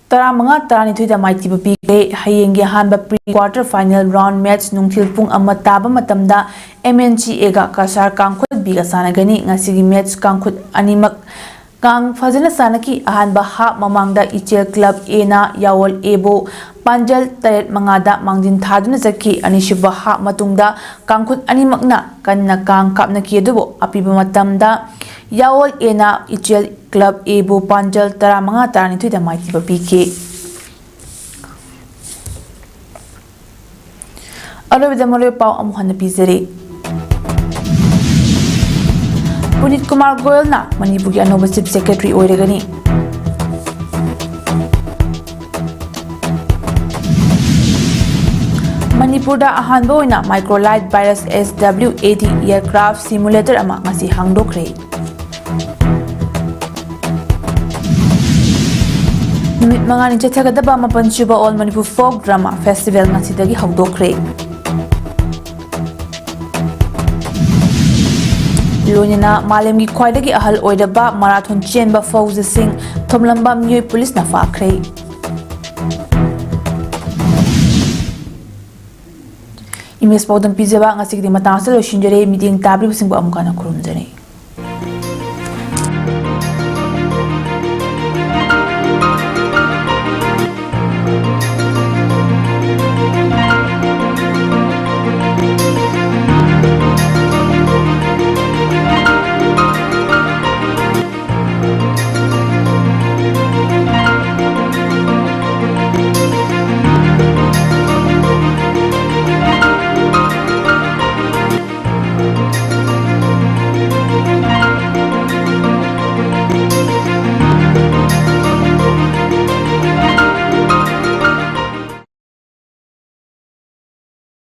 ꯇꯔꯥꯃꯉꯥ ꯇꯔꯥꯅꯤꯊꯣꯏꯗ ꯃꯥꯏꯊꯤꯕ ꯄꯤꯈ꯭ꯔꯦ꯫ ꯍꯌꯦꯡꯒꯤ ꯑꯍꯥꯟꯕ pre quarter final round match ꯅꯨꯡꯊꯤꯜ ꯄꯨꯡ ꯑꯃ ꯇꯥꯕ ꯃꯇꯝꯗ MNC Aꯒ ꯀꯁꯥꯔ ꯀꯥꯡꯈꯨꯠ Bꯒ ꯁꯥꯟꯅꯒꯅꯤ꯫ ꯉꯁꯤꯒꯤ match ꯀꯥꯡꯈꯨꯠ ꯑꯅꯤꯃꯛ ꯀꯥꯡ ꯐꯖꯅ ꯁꯥꯟꯅꯈꯤ꯫ ꯑꯍꯥꯟꯕ half ꯃꯃꯥꯡꯗ ꯏꯆꯦꯜ Club Aꯅ ꯌꯥꯋꯣꯜ Aꯕꯨ ꯄꯥꯟꯖꯜ ꯇꯔꯦꯠ ꯃꯉꯥꯗ ꯃꯥꯡꯖꯤꯟ ꯊꯥꯗꯨꯅ ꯆꯠꯈꯤ꯫ ꯑꯅꯤꯁꯨꯕ half ꯃꯇꯨꯡꯗ ꯀꯥꯡꯈꯨꯠ ꯑꯅꯤꯃꯛꯅ ꯀꯟꯅ ꯀꯥꯡ ꯀꯥꯞꯅꯈꯤ, ꯑꯗꯨꯕꯨ ꯑꯄꯤꯕ ꯃꯇꯝꯗ ꯌꯥꯋꯣꯜ Aꯅ ꯏꯆꯦꯜ Club Aꯕꯨ ꯄꯥꯟꯖꯜ ꯇꯔꯥꯃꯉꯥ ꯇꯔꯥꯅꯤꯊꯣꯏꯗ ꯃꯥꯏꯊꯤꯕ ꯄꯤꯈꯤ꯫ ꯑꯔꯣꯏꯕꯗ ꯃꯔꯨꯑꯣꯏꯕ ꯄꯥꯎ ꯑꯃꯨꯛ ꯍꯟꯅ ꯄꯤꯖꯔꯤ꯫ ꯄꯨꯅꯤꯠ ꯀꯨꯃꯥꯔ ꯒꯣꯌꯜꯅ ꯃꯅꯤꯄꯨꯔꯒꯤ ꯑꯅꯧꯕ Chief Secretary ꯑꯣꯏꯔꯒꯅꯤ꯫ ꯃꯅꯤꯄꯨꯔꯗ ꯑꯍꯥꯟꯕ ꯑꯣꯏꯅ microlight virus SWAD aircraft simulator ꯑꯃ ꯉꯁꯤ ꯍꯥꯡꯗꯣꯛꯈ꯭ꯔꯦ꯫ ꯅꯨꯃꯤꯠ ꯃꯉꯥꯅꯤ ꯆꯠꯊꯒꯗꯕ ꯃꯥꯄꯟꯁꯨꯕ All Manipur Folk Drama Festival ꯉꯁꯤꯗꯒꯤ ꯍꯧꯗꯣꯛꯈ꯭ꯔꯦ꯫ ꯂꯣꯏꯅꯅ ꯃꯥꯂꯦꯝꯒꯤ ꯈ꯭ꯋꯥꯏꯗꯒꯤ ꯑꯍꯜ ꯑꯣꯏꯔꯕ marathon ꯆꯦꯟꯕ ꯐꯧꯖ ꯁꯤꯡ ꯊꯣꯝꯂꯝꯕ ꯃꯤꯑꯣꯏ ꯄꯨꯂꯤꯁꯅ ꯐꯥꯈ꯭ꯔꯦ꯫ ꯏꯃꯦꯖ ꯄꯥꯎꯗꯝ ꯄꯤꯖꯕ ꯉꯁꯤꯒꯤꯗꯤ ꯃꯇꯥꯡ ꯑꯁꯤꯗ ꯂꯣꯏꯁꯤꯟꯖꯔꯦ꯫ ꯃꯤꯠꯌꯦꯡ ꯇꯥꯕꯤꯔꯤꯕꯁꯤꯡꯕꯨ ꯑꯃꯨꯛ ꯍꯟꯅ ꯈꯨꯔꯨꯝꯖꯔꯤ꯫